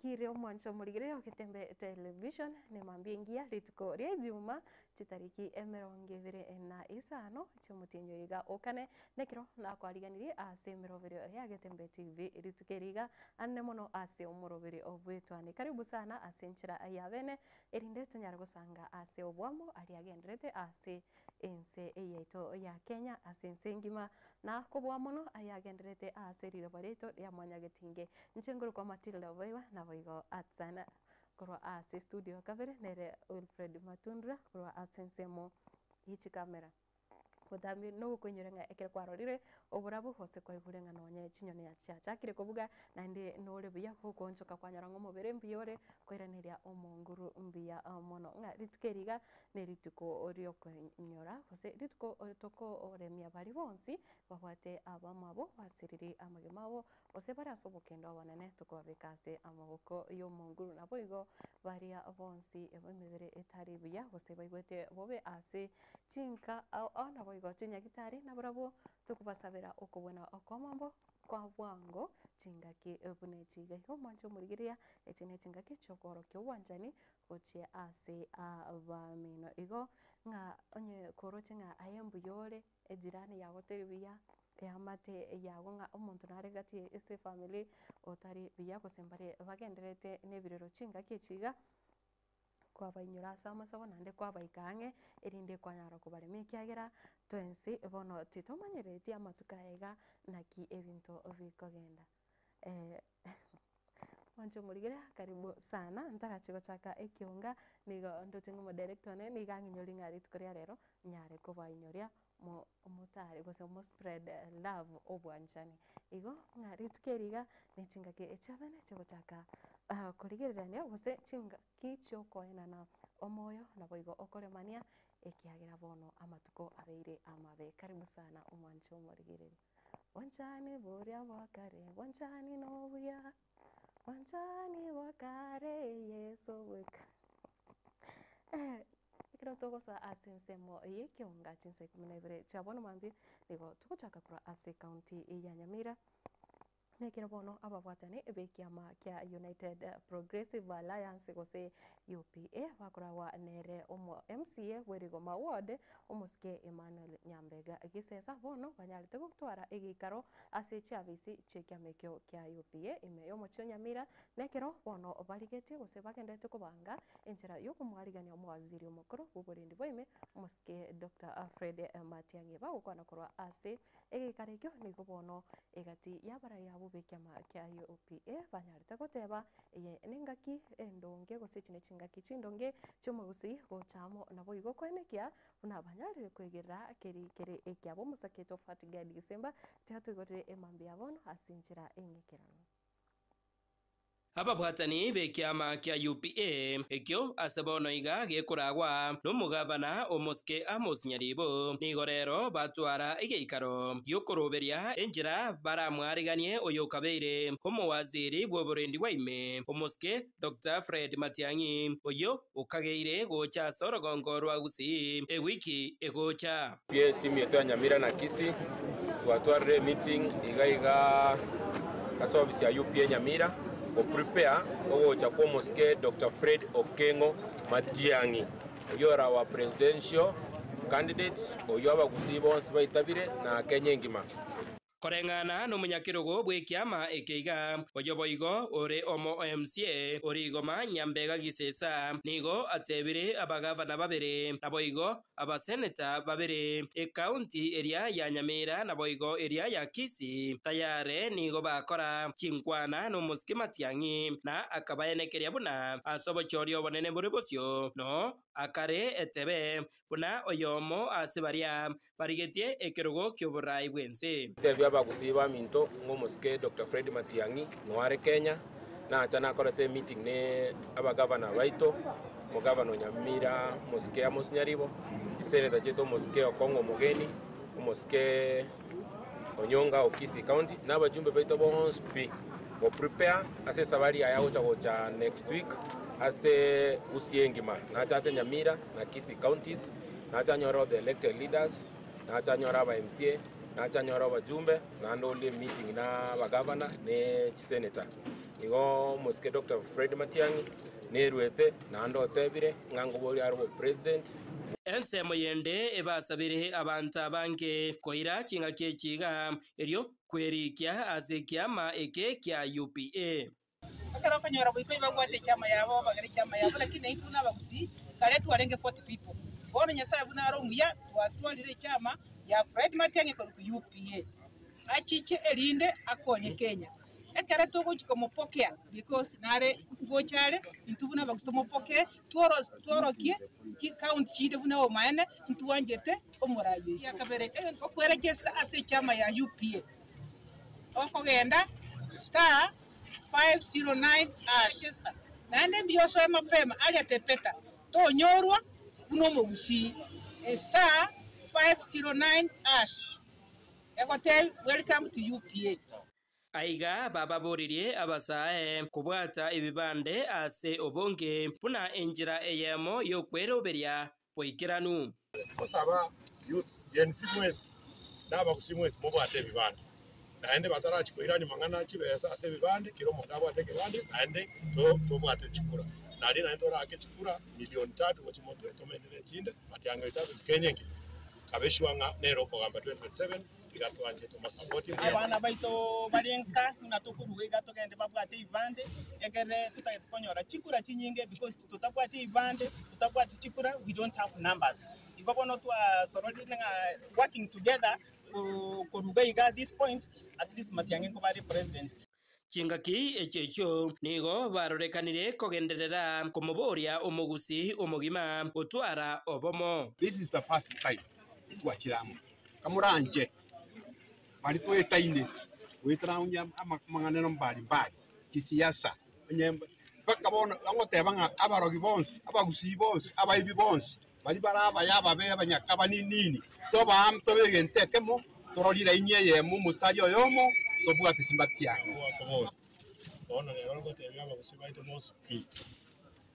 Bwakire omwancho omorigereria o Getembe Television, nemambia engiya rituko ria Ejuma chitariki 25 chi'omotienyi oyo iga okane, nekero nakwariganirie ase emeroberio ya Getembe TV rituko eri iga anene mono ase omoroberi obwetwane. Karibu sana ase enchera ya bene erinde tonyare gosanga ase obwamo aria agenderete ase ense yaito ya Kenya ase ense engima na kobua mono ayagendererete ase riroba riaito ria mwanyagetinge. Inche nkorokwa Matilda Oboiwa naboigo Atsana korwa ase studio ya kabere nere Wilfred Matundura korwa ase ensemo ye chikamera. Botambe nogokoinyora ng'a ekero kwarorire oborabu gose kwaigure ng'a nonye chinyoni chiachakire kobuga naende nore buya gokoonchoka kwanyora ng'a omobere mbuya ore koiraneria omonguru mbuya mono. Ng'a rituko eri iga Nerituko ri'okoinyora, gose rituko tokoremia baria bonsi babwate abamwabo basiriri amagima abo, gose bare ase obokendo obonene, tokobabeka ase amaboko y'Omonguru. Naboigo baria bonsi b'emebere etari buya, gose baigwete bobe ase chinka ao ao, naboigo chinyagitari, nabarabwo tokobasabera okobwena okw'amambo kwa bwango chingaki buna echi. Iga igo mwanche omorigereria, echi nechingaki chi'okoorokia obwanchani gochia ase abamino. Igo ng'a onye koroche ng'a aye mbuya ore, ejirani yago teri buya, eamate yago ng'a omonto nare gati ase efamiri otari buya gose mbare bagendererete na ebirero chingaki echi iga, kwabainyora ase amasabo naende kwabaika ang'e, erinde kwanyara kobaremia ekiagera twensi bono titomanyereti amatuko aya iga naki ebinto bikogenda. Mwanche omorigere karibu sana, ntarachi gochaka ekionga, nigo ndoche ng'a omodirector one nigo ang'inyorie ng'a rituko ria rero nyare kobainyoria mo motare gose mo spread love obwanchani. Igo ng'a rituko eri iga ne chingaki chiabene chiogochaka korigererania gose chingaki chiokoenana omoyo naboigo okoremania ekiagera bono amatuko abeire amabe. Karibu sana omwanche omorigereria. Bwanchani boria bwa kare, bwanchani nobuya, bwanchani bwa kare Yeso bweka. Ekero togosoa ase ensemo y'ekeonga chinsa ikomi na ibere chia bono mambia, nigo togochaka korwa ase ekaunti ya Nyamira. Nekero bono ababwatani b'ekiama kia United Progressive Alliance gose UPA bakoragwa nere omo MCA bwe Rigoma Ward omosike Emmanuel Nyambega Gisesa bono banyarete gotwara egeikaro ase chiabisi chi'ekiama ekio kia UPA ime y'omochie o Nyamira nekero bono barigetie gose bagendererete kobanga enchera y'okomwarigania omowaziri omokoro bw'oborendi bwa ime omosike Doctor Fred Matiang'i bagokwana korwa ase Egeikaro ekio nigo bono egati y'abarai abwo b'ekiama kia UPA banyarete goteba, Eye nengaki endonge gose echi nechingaki chindonge chi'omogusii gocha amo naboigo koenekia buna banyarire kwegerera keri kere ekiabo. Omosake Tofati Gad Gisemba tiatoigorire emambia ya bono ase enchera eng'ekeranu. Ababwatani b'ekiama kia UPA ekio ase bono iga gekoragwa nomogavana omosike Amos Nyaribo, nigo rero batwara egeikaro gi'okoroberia enchera baramwariganie oyokabeire omowaziri bw'oborendi bwa ime, omosike Doctor Fred Matiang'i, oyio okageire gocha ase orogongo rwa Gusii ewiki egocha. Etimu yaito ya Nyamira na Kisii twatwarire emeeting iga iga ase ofisi ya UPA Nyamira go prepare ogocha kwa omosike Doctor Fred Okengo Matiang'i oyio ore our presidential candidate oyio abagusii bonsi baitabire na Kenya engima. Koreng'ana nomonyakerogo bw'ekiama eke iga, oyo boigo ore omo MCA ore igoma Nyambega Gisesa, nigo atebire abagavana babere, naboigo abaseneta babere, ekaunti eria ya Nyamira naboigo eria ya Kisii, tayare nigo bakora chinkwana nomosike Matiang'i, na akabaenekeria buna ase obochori obonene bore bosio, no akare etebe buna oyomo ase baria Barigetie ekerogo ki'oboraai bw'ense. Tebia abagusii baminto ng'a omosike Doctor Fred Matiang'i noyo are Kenya, nacha nakorete emeeting ne abagavana baito, omogavana o Nyamira omosike Amos Nyaribo, chiseneta chiaito omosike Okong'o Omogeni, omosike Onyonga o Kisii County, na abajumbe baito bonsi pi, go prepare ase esabari yaye agocha gocha next week ase Gusii engima. Nachache Nyamira na Kisii counties. Nache anyore all the elected leaders, nache anyore aba MCA, nache anyore abajumbe, naende orie meeting na abagavana ne chisenator. Igo omosike Doctor Fred Matiang'i nerwete naende otebire ng'a ngoboria are obopresident. Ensemo yende ebasabire abanto abange koira chingaki echi iga, erio kwerikia ase ekiama eke kia UPA. Ekero okonyora boiko ibabwate echama yabo, bagere echama yabo, lakini naintwe buna abagusii, kare twarenge 40 people. Bono Nyasae buna are omuya, twatwarire echama ya Fred Matiang'i korwa UPA. Achiche erinde akonye Kenya. Ekero togochia komopokea because nare ngocha are, intwe buna abagusii tomopokee, tworokie chicounty chinde buna obomaene, ntwanchete omorai oito. Ekiakabere, okweregister ase echama ya UPA, okogenda star 509 hash, naende mbuya osoe mapema aria tepeta, tonyorwa buna omogusii, star 509 hash, egotebia welcome to UPA. Aiga bababoririe abasae kobwata ebibande ase obonge buna enchera eyemo y'okweroberia boikeranu. Gosaba youths, Gen Z mwensi na abagusii mwensi mobwate ebibande, naende batarachia koirania mang'ana chibesa ase ebibande, kera omonto abwate ekebande naende tobwate chikura. Nario naende toraake chikura milioni tatu gochia motwe tomente ne echinde, matiang'i oito abe Kenya engima. Kabe sure ng'a nere okogamba 2027 tiga twanche tomosapoti mbuya. Abana baito bare nka buna tokoruga iga togende babwate ebibande ekere totagete konyora chikura chinyinge because totabwati ebibande totabwati chikura we don't have numbers. Igo bono twasororire ng'a working together koruga iga at this point at least Matiang'i nkobare president. Chingaki echio echio nigo barorekanire kogenderera komoboria omogusii omogima gotwara obomo. This is the first time twachire amo, kamoranche baria toetaine goetera onye amang'ana mbari mbari kisiasa onye mpaka bono bagoteba ng'a abarogi bonsi, abagusii bonsi, abaibi bonsi, baria bare abaya ababe abanyaka nini, toba tobe egento ekemo, tororire raini eyemo omostari oyomo, tobwate chimbatiango. Gwakobora, Bono rero ngotebia abagusii baito bonsi pi,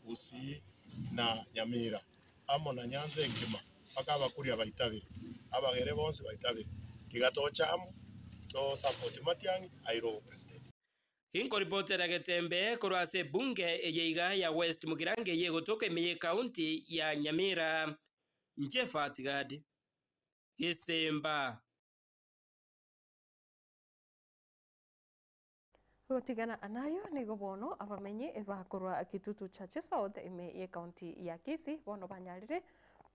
Gusii na Nyamira, amo na Nyanza engima, mpaka Abakuria baitabire, Abagere bonsi baitabire, tiga toche amo, tosapoti Matiang'i aire obopresident. Inkoripotera Getembe korwa ase ebunge eye iga ya West Mugirango eye egotoka ime y'ecounty ya Nyamira. Inche Fatgad Gesemba. Gotigana nayo nigo bono abamenyi bakorwa Kitutu Chache South ime y'ecounty ya Kisii bono banyarire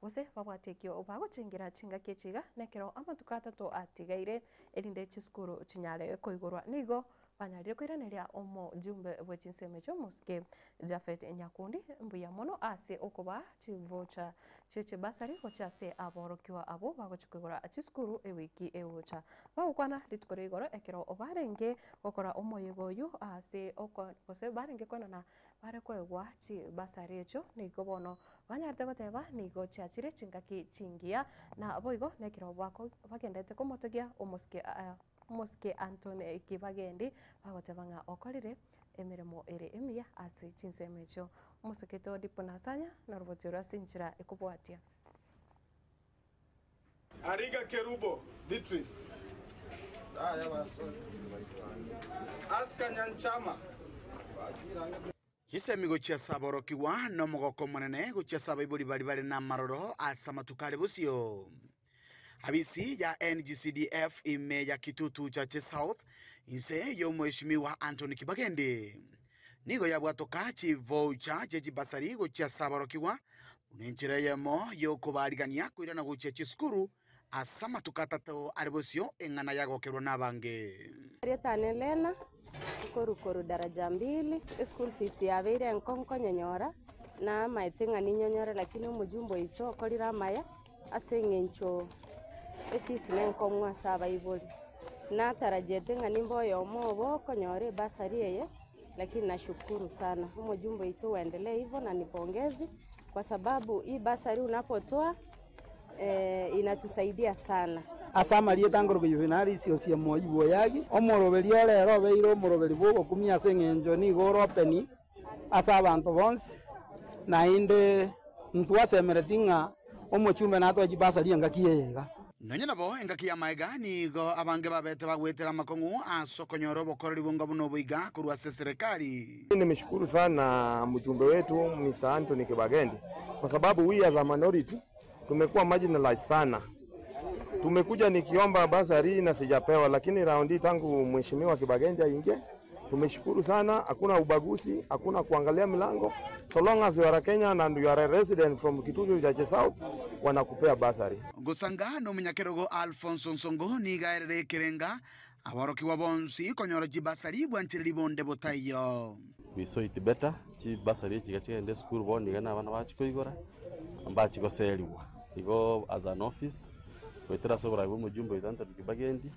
gose babwate ekio bagochengera chingaki echi iga nekero amatuko atato atigaire erinde chisukuru chinyare koigorwa. Nigo banyarire koiraneria omojumbe bwe chinsemo echio omosike Japhet Nyakundi mbuya mono ase okoba chivocha chiechibasari gochia ase aborokiwa abo bagochia koigora chisukuru ewiki egocha. Bagokwana rituko ria igoro ekero barenge gokora omoyega oyo ase gose barenge koenana bare koegwa chibasari echio nigo bono banyarete goteba nigo chiachire chingaki chingiya na boigo nekero bagendete komotogia omosike omosike Anthony Kibagendi bagoteba ng'a okorire emeremo ere emiya ase chinsemo echio. Omosike Todipo Nasanya noroboti orwo ase enchera ekobwatia. Ariga Kerubo Beatrice. Aska Nyanchama. Chisemi gochia ase aborokigwa na omogoko omonene gochia ase abaibori baria bare namaroro ase amatuko are bosio. Abisi ya NGCDF ime ya Kitutu Chache South inse y'omweshimiwa Anthony Kibagendi nigo yabwatoka chivoucher chie chibasari gochia ase aborokigwa buna enchera eyemo y'okobarigania koirana gochia chisukuru ase amatuko atato are bosio eng'ana yagokerwa nabange. Rietane Lena nkoru daraja mbili eschool fees yabeire enkonko nyonyora na amaete ng'a ninyonyore lakini omojumbe oito okorire amaya ase eng'encho efees na enkong'u ase abaibori natarajete ng'a nimbe oyomo obo okonyora ebasari eye lakini nashukuru sana omojumbe oito uendelee hivyo na ni pongezi kwa sababu hii basari unapotoa inatusaidia sana. Ase amarieta ngorogo Juvenali siosie moibo yagi omoroberi orero obeire omoroberi bwogokumia ase eng'encho nigo ore open ase abanto bonsi naende ntwasemereti ng'a omochumbe natoe chibasari engaki eye iga. Nonya nabo engaki y'amaega nigo abange babete bagwetera amakong'u ase okonyora obokoreri bonga buna obo iga korwa ase eserekari. Nimeshukuru sana mjumbe wetu Mr. Anthony Kibagendi kwa sababu we as a minority tumekuwa marginalized sana. Tumekuja nikiomba basari na sijapewa, lakini raundi tangu mheshimiwa Kibagendi aingie tumeshukuru sana. Hakuna ubaguzi, hakuna kuangalia milango, so long as you are a Kenyan and you are a resident from Kitutu Chache South wanakupea basari. Gosanga nomonyakerogo Alfonso Nsongo nigo aerere ekerenga aborokigwa bonsi konyora chibasari bwanchereri bonde botaiyo. We saw it better, chibasari echi iga chigende esukuru bono iga na abana bachia koigora, mbachia goserigwa. Igo as an office, goetera ase oborai bwa omojumbe oito Anthony Kibagendi,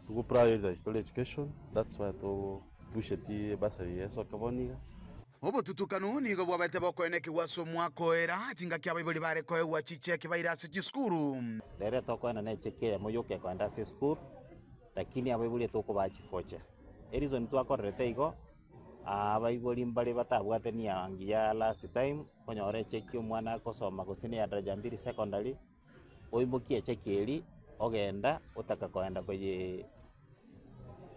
togo prioritize tore education, that's why togo pusheti ebasari eye esoke bono iga. Obotutukanu nigo bwabete bokoenekigwa ase omwaka oera, chingaki abaibori bare koegwa chicheki baire ase chisukuru. Rero tokoenda ne echeki eyemo yoka ekoenda ase esukuru, lakini abaibori etokobaa chifocha. Ereason twakorerete igo, abaibori mbare batabwate nia ngiya last time, okonyora echeki omwana akosoma gose ne ya daraja mbili secondary, oimokie echeki eria, ogenda otaka koenda koyee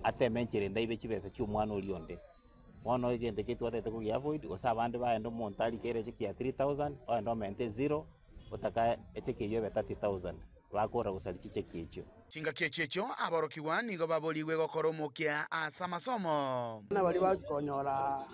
ateme enchera ende aibe chibesa chia omwana oria onde. Bono egento ekio twatagete kogia avoid, gose abande baende omonto arikere echeki ya 3000, ogende omente ezero, otaka echeki eywo ebe 30000, bakora gosaria chicheki echio. Chingaki echio echio aborokigwa nigo baborigwe gokora omokia ase amasomo. Buna baria bagochia konyora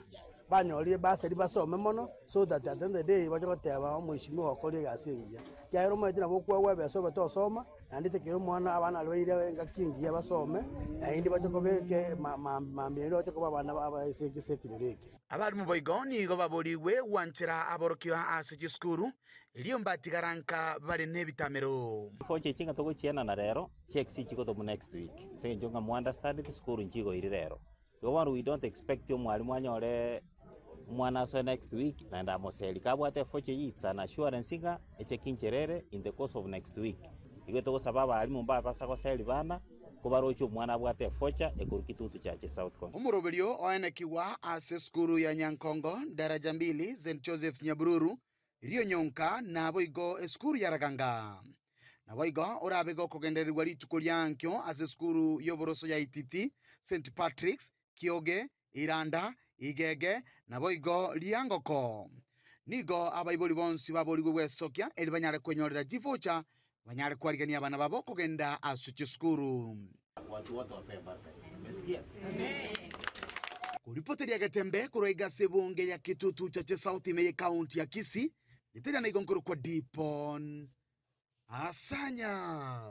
banyorire bursary basome mono, so that at the end of the day bache goteba omweshimiwa okorire egasi engiya. Ekiagera omanyete nabo okoegwa ebesa obe tosoma, naende tekeri omwana abana baria baire engaki engiya basome, naende bache kobeke ma- ma- mambia naende bache koba abana ba ase ase ekenyoro eke. Abarimu boigo nigo baborigwe gwanchera aborokigwa ase chisukuru, erio mbatigara nka bare nebitamero. Chifocha echi ng'a togochienana rero, checks chigotomwa next week, ase eng'encho ng'a mo understand sukuru nchigoiri rero. Igo bono we don't expect omwalimu anyore omwana asoe next week naende amoseri. Kabwate efocha eyio it's an assurance ng'a echeki nchere ere in the course of next week. Igo togosaba abalimu mbabasa goseri bana, kobaroche omwana abwate efocha ekorwa Kitutu Chache South Constituency. Omoroberio oenekigwa ase esukuru ya Nyankongo, Daraja Mbili, St Joseph's Nyabururu, Rionyonka, naboigo esukuru ya Raganga. Naboigo orabe gokogendererigwa rituko ria ankio ase esukuru y'oboroso ya Ititi, St Patrick's, Kioge, Iranda, Igege, naboigo Riangoko. Nigo abaibori bonsi baborigwe gwesokia erio banyare kwenyorera chivocha banyare kwarigania abana babo kogenda ase chisukuru. Koripoteria getembe korwa iga ase ebunge ya Kitutu Chache South ime y'Ekaunti ya Kisii, Ritera na igo nkorokwa Dipon Asanya.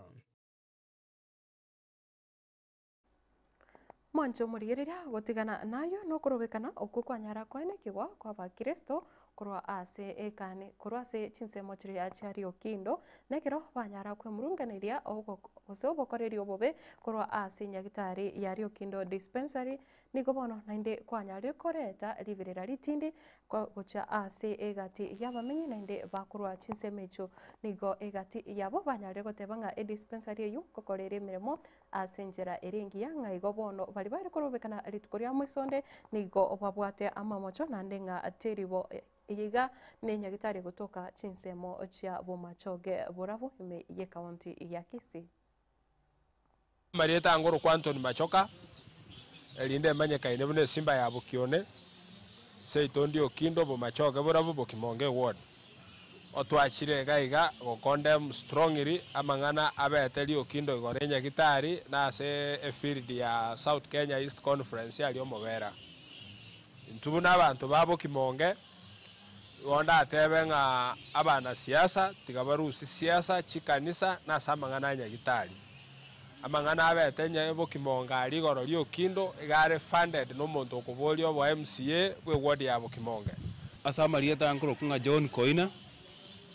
Mwanche omorigereria gotigana nayo nokorobekana okwo kwanyara koenekigwa kw'Abakristo korwa ase ekani korwa ase chinsemo chiria chia Riokindo, na ekero banyara kwemurunganeria gose obokoreri obobe korwa ase nyagitari ya Riokindo Dispensary, nigo bono naende kwanyarire koreta riberera ritindi gochia ase egati y'abamenyi naende bakorwa chinsemo echio. Nigo egati yabo banyarire goteba ng'a edispensary eyio ngokora ere emeremo Ase enchera ere engiya, ng'a igo bono baria bare korobekana rituko ria moisonde nigo babwate amamocho, naende ng'a teri bo. Eye iga nenyagitari gotoka chinsemo chia bomachoge borabu ime y'ekaunti ya Kisii. Amarieta angorokwa Anthony Machoka, erinde emanyekaine buna esimba ya Bokione, seito ndi Okindo, Bomachoge borabu, Bokimonge ward. Otwachire iga iga gocondemn strongly amang'ana abete riokindo igoro enyagitari na ase efield ya South Kenya East Conference aria omobera. Intwe buna abanto ba Bokimonge igo ndatebe ng'a abanasiasa tiga barusie siasa chikanisa na ase amang'ana a nyagitari. Amang'ana abete nya Bokimonge aria igoro riokindo iga are funded nomonto okoboria obo MCA bwe ward ya Bokimonge. Ase amarieta nkorokwa ng'a John Koina,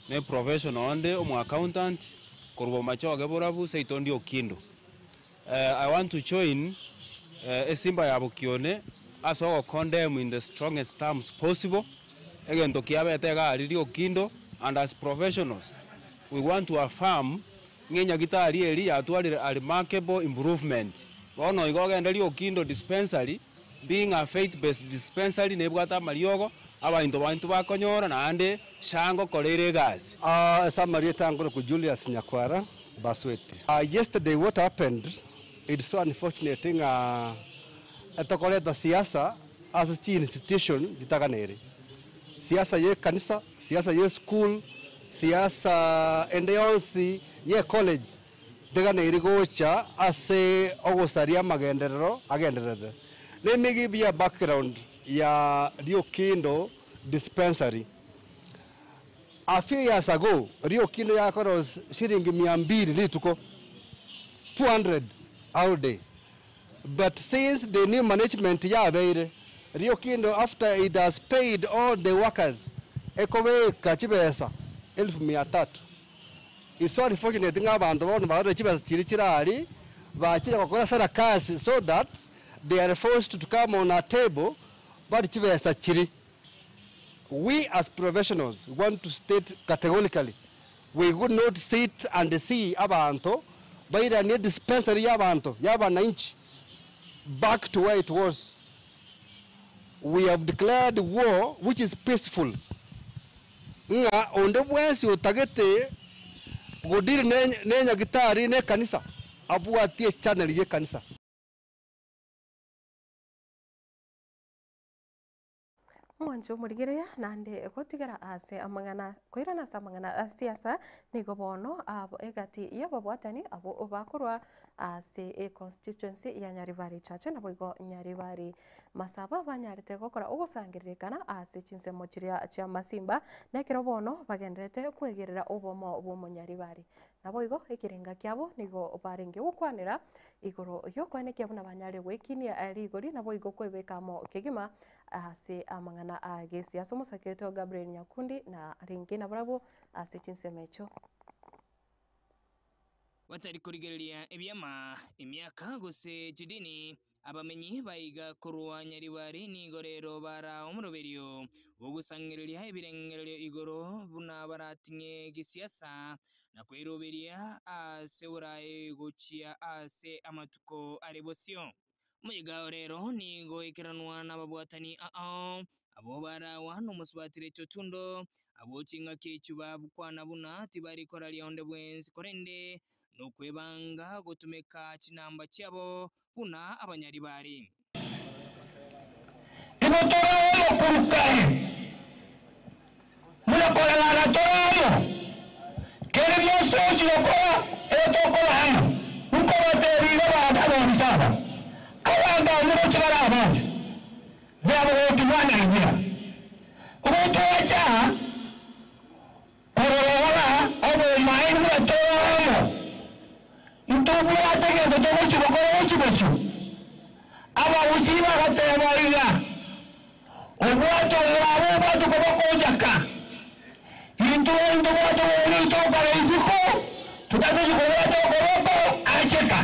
ne professional onde omo accountant, korwa Bomachoge Borabu, seito ndi Okindu. I want to join esimba ya Bokione ase ogo condemn in the strongest terms possible egento kiabete iga aria Riokindo and as professionals we want to affirm ng'a enyagitari eria yatwarire a remarkable improvement. Bono igo ogende Riokindo dispensary Being a faith based dispensary nebwate amariogo, abainto baito bakonyora naende sha ngokoreire egasi. Ase amarieta angorokwa Julius Nyakwara, Basweti. Yesterday what happened it's so unfortunate ng'a etokoreta siasa ase chi institution chitaganere. Siasa ye ekanisa, siasa ye eschool, siasa ende yonsi ye ecollege teganeiri gocha ase ogosaria amagenderero agendererete. Let me give you a background ya Riokindo dispensary. A few years ago, Riokindo yakorwa shilingi mia mbili rituko, 200 all day. But since the new management yabeire, Riokindo after it has paid all the workers, ekobeka chibesa elfu mia tatu. It's so unfortunate ng'a abanto bono barore chibesa chiria chire aria, bachire gokora sarakasi so that they are forced to come on a table barie chibesa chiria. We as professionals want to state categorically, we would not sit and see abanto bairanie dispensary ya abanto ya abananchi back to where it was. We have declared war which is peaceful ng'a onde bwensi otagete godeal ne enyagitari ne ekanisa abwatie echannel ye ekanisa. Omwancho omorigereria naende gotigara ase amang'ana koirana ase amang'ana a siasa, nigo bono abo egati y'ababwatani abwo bakorwa ase econstituency ya Nyaribari Chache naboigo Nyaribari Masaba banyarete gokora ogosangererekana ase chinsemo chiria chia Masimba, na ekero bono bagendererete kwegerera obomo bw'omonyaribari. Naboigo ekerenga kiabo nigo barenge gokwanera igoro y'okoenekia buna banyare gwekinia rigori naboigo kwebeka amo kegima ase amang'ana a gesiasa. Omosaketo Gabriel Nyakundi narenge nabarabwo ase chinsemo echio. Batari korigereria ebiama, emiaka, gose chidini, Abamenyi baiga korwa Nyaribari nigo rero baraa omoroberio bw'ogosangereria ebirengererio igoro buna barating'e gesiasa na kweroberia ase oboraai gochia ase amatuko are bosio. Omoyega o rero nigo oikeranwa nababwatani ao abwo baraagwa nomosubati Rachel Otundo, abwo chingaki echio bakwana buna tibari koraria onde bwensi korende nokwebanga gotumeka chinamba chiabo buna abanyaribari. Igo tore omo korwa kare, buna koreng'ana tore omo, kende gionsi togochia gokora ere tokoba amo. Nkobatebia iga abanto abobisa aba, abanto abwo moroche bare abanto, beabogoki mwanyagia. Ogotwacha aa, Korora ng'a obomaene buna tore amo, intobwate egento togochia gokora gochia bosio. Abagusii bagateba iga, Obwate omwabo obwate okoboko ochaka. Intwe intobwate omomura oito okare isiko, totatochi kobwata okoboko acheka.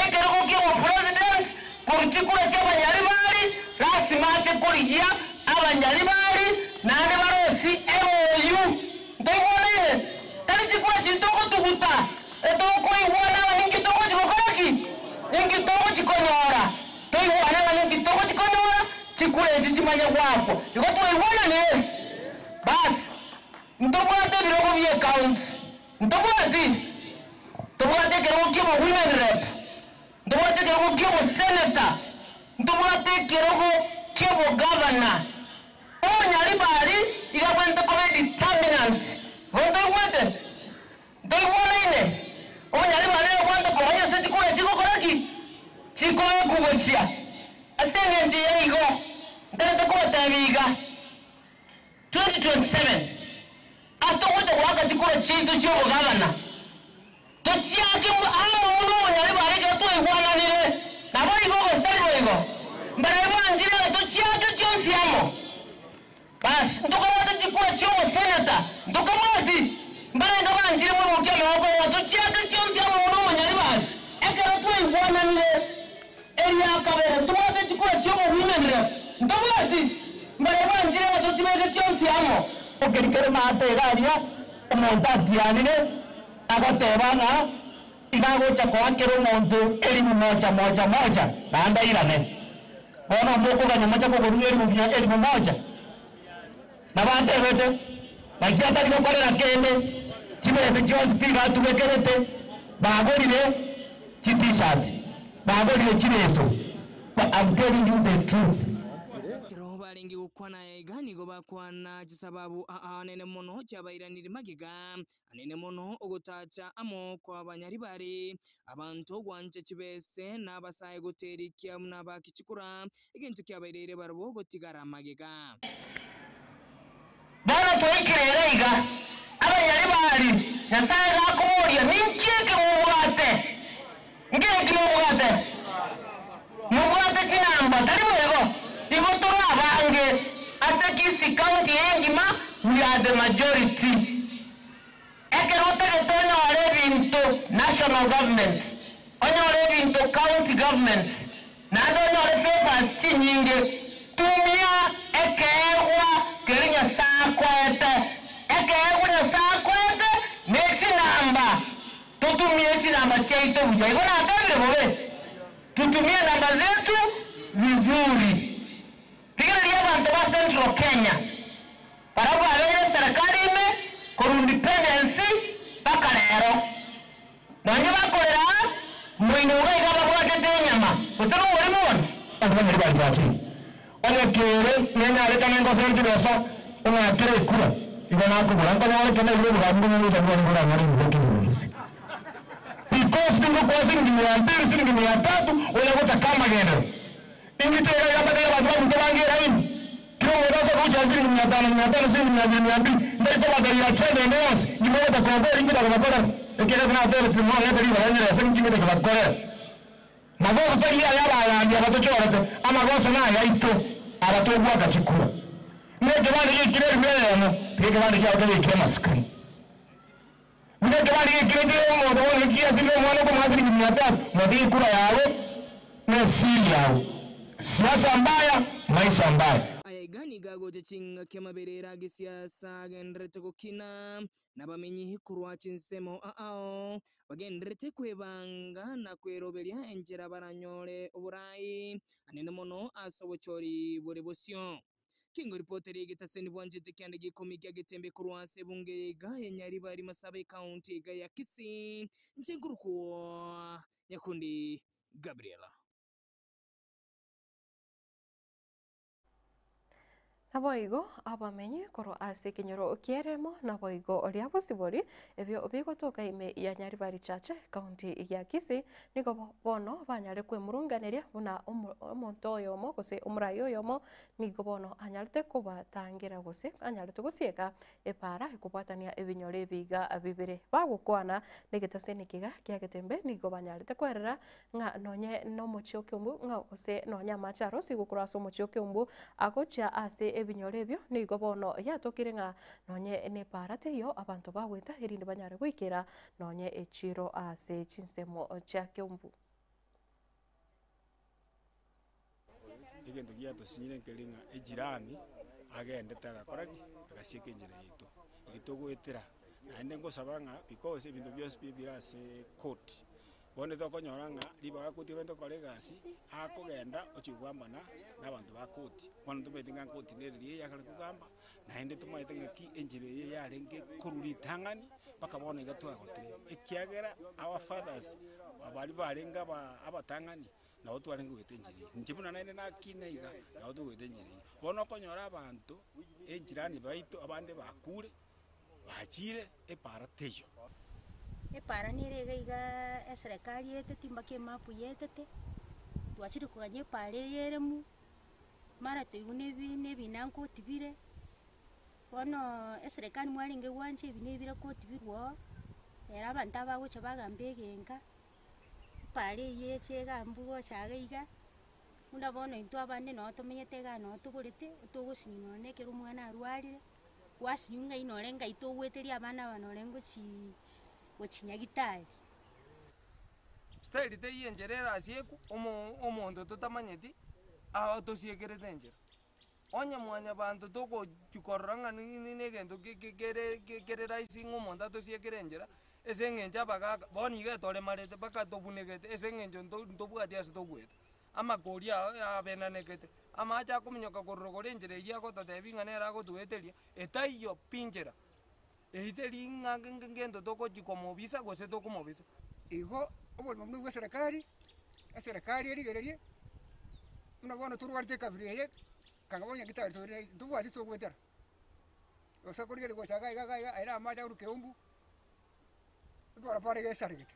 Ekerogo ki'obopresident korwa chikura chi'abanyaribari lasima ache korigia abanyaribari naende barosie MOU. Ntoigwanaine? Tari chikura chiria togotuguta, etokoigwana ng'a ninki togochi gokora ki? Ninki togochi konyora? Toigwane ng'a ninki togochi konyora, chikura echi chimanye goakwa. Igo twaigwananire? Basi, ntobwate ebirogo bi'ecounty. Ntobwati? Ntobwate ekerogo ki'obo women rep, ntobwate ekerogo ki'obo senator, ntobwate ekerogo ki'obo governor. Omonyaribari iga abwenerete koba edeterminant. Igo ntoigwete? Ntoigwanaine? Omonyaribari nere obwenerete komanya ase chikura chigokora ki? Chikobekwa gochia. Ase eng'encho ya igo, ntagete kobatebia iga, 2027, ase togocha goaka chikura chiaito chi'obogavana, tochiake amo buna obonyaribari ekero twaigwananire. Naboigo gose tari boigo? Mbarabwo banchire ng'a tochiake chionsi amo. Bas, ntokabwate chikura chi'oboseneta, ntokabwati? Mbarenge banchire moimokie amaboko ng'a tochiake chionsi amo buna omonyaribari ekero twaigwananire. Eria kabere, ntobwate chikura chi'obo-women rep, ntobwati? Mbarabwo banchire ng'a tochibeke chionsi amo. Ekeri kere maate iga aria, omonto atianire, agoteba ng'a iga agocha koa kera omonto elifu moja moja moja, naende airane. Bono mokoganya moche kogorua elifu mia elifu moja? Nabo atebete, Naki atari gokorera kende. Chibesa chionsi pi batubekerete, bagorire chi t-shirt, bagorire chireso, but I'm telling you the truth. Ekero barenge gokwana aiga nigo bakwana chisababu aanene mono chiabairanirie magega, anene mono ogotacha amo kw'abanyaribari, abanto gwancha chibese, na abasae goterikia buna bakichikura, egento kiabaireire barabwo gotigara magega. Bono twaikire iga iga, abanyaribari, Nyasae gakoboria, Ninki eke mobwate? Nkereki mobwate? Mobwate chinamba, tari boigo? Igo tore abange ase Kisii County engima, we are the majority. Ekero otagete onyore ebinto national government, onyore ebinto county government, naende onyore favours chinyinge, tumia ekeegwa keria Nyasae akoete. Ekeegwa Nyasae akoete ne chinamba, totumie chinamba chiaito buya. Igo natebire bobe? Tutumie namba zetu vizuri. Rigereria abanto ba Central Kenya, barabwo babeire eserekari ime korwa independence mpaka rero. Nonye bakorera aa, moino iga iga babwatete enyama, gose nomorimo bono? Abanto banyare banchachire. Onye kere nenyarekane ngosere chibesa ong'akere ekura, igo nakobora nkonyore kende nairwe obogambi buna ogocha bwane boranyore ebibe ekenyoro inse. Because ningokoa siringi mia mbili, siringi mia tatu, onya gotaka amagenderero. Ingiche iga iga mbatebie abanto baminto bange eraini, kera omonto ase ogochia siringi mia tano, mia tano, siringi mia mbili, mia mbili, ntari kobateebia agenda ende yonsi, inki mogotaka oborie inki ntakobakorera? Ekiagera tinatebetie mwang'ete ribaga nyerese inki ngocha kobakorera. Magoso tari aya abagambi aba tochorete, amagoso nayaito aba togwaka chikura. Buna ekebande giaikire elifu eyemo, tiga ekebande kiao kebekire amasikani. Buna ekebande giaikire kera omonto bono ekiasirire omwana okomoa siringi mia tatu, motige ekura yago na esiri yago. Siasa mbaya, maisha mbaya. Aya iga nigo agocha chingaki amaberera agesiasa agendererete gokina, Nabamenyi korwa chinsemo ao bagendererete kwebanga na kweroberia enchera baranyore oborai anene mono ase obochori bore bosio. Kingo ripoti ria egetaseni bwanchete kianda gia ikomi kia Getembe korwa ase ebunge ya iga ya Nyaribari Masaba ecounty iga ya Kisii, inche nkorokwa Nyakundi Gabriel. Naboigo abamenyi korwa ase ekenyoro ki'eremo, naboigo ria bosibori, ebio bigotoka ime ya Nyaribari Chache, county ya Kisii, nigo bono banyare kwemurunganeria buna omonto oyomo gose omorai oyomo nigo bono anyarete kobatangera gose anyarete gosieka epaara ekobwatania ebinyoro ebi iga bibere. Bagokwana negetaseni kiga kia Getembe nigo banyarete kwerera ng'a nonye nomochie o Kiumbu, ng'a gose nonye amache arosigwe korwa ase omochie o Kiumbu agochia ase ebinyoro ebio, nigo bono yatokire ng'a nonye nepaara teiyo abanto bagoeta erinde banyare goikera nonye echiro ase chinsemo chia Kiumbu. Egento giatosinyire nkeri ng'a ejirani agendete agakora ki? Agasieka enchera yaito. Eri togoetera, naende ngosaba ng'a because ebinto bionsi pi bire ase court, Bono tokonyora ng'a ribaga koti obwenerete gokora egasi, akogenda ochia kogambana na abanto ba koti. Bono tomaete ng'a koti nere riria eyakare kogamba, naende tomaete ng'aki enchera eye yarenge korwa ritang'ani mpaka bono iga twagotire. Ekiagera our fathers baria barenge aba abatang'ani, nabo twarenge goeta enchera eye. Inche buna naende nakina iga, nabo togoeta enchera eye. Bono okonyora abanto, ejirani baito abande bakure. Bachire epaara teiyo. Epaara nere iga iga eserekari etete mpaka emapu yetete, twachire koganya epaara eye eremu, mara toigwe na ebi na ebina nkotibire, bono eserekari mwarenge gwancha ebina ebi bire kotibirwa oo, ere abanto aba bagocha bagamba egenka, epaara eywo eche egambwe gocha iga iga. Buna bono intwe abande noo tomenyete igaa noo togorete, togosinywa nonye na ekero omwana arwarire, gwasinywa ng'ai nore ng'ai togoeteria abana aba nore ngochii gochi nyagitari. Style teiyo enchera erasiekwe, omo omonto totamanyeti, aotosiekerete enchera. Onye mwanyabanto togochi korora ng'a ni na egento ke ke kere kere rahisi ng'a omonto atosiekere enchera, ase eng'encho abagaka bono iga etoremarete mpaka tobunegete ase eng'encho nto ntobwati ase togoeta. Amakori ao abenanegete, amache akominyoka korwa rogoro enchera eywo agototebia ng'a nere agotoeteria, etaiyo pi nchera. Eyio teri ng'a ngento togochia komobisa gose tokomobisa. Igo oborimo buna bwa eserekari, eserekari erigererie, buna bono torwarete ekabira eye, kanga bono nyagetari tore ntobwati togoetera. Gose korigereria gocha iga iga iga aye na amache akorwa keumbu, ebarabara iga esaregete.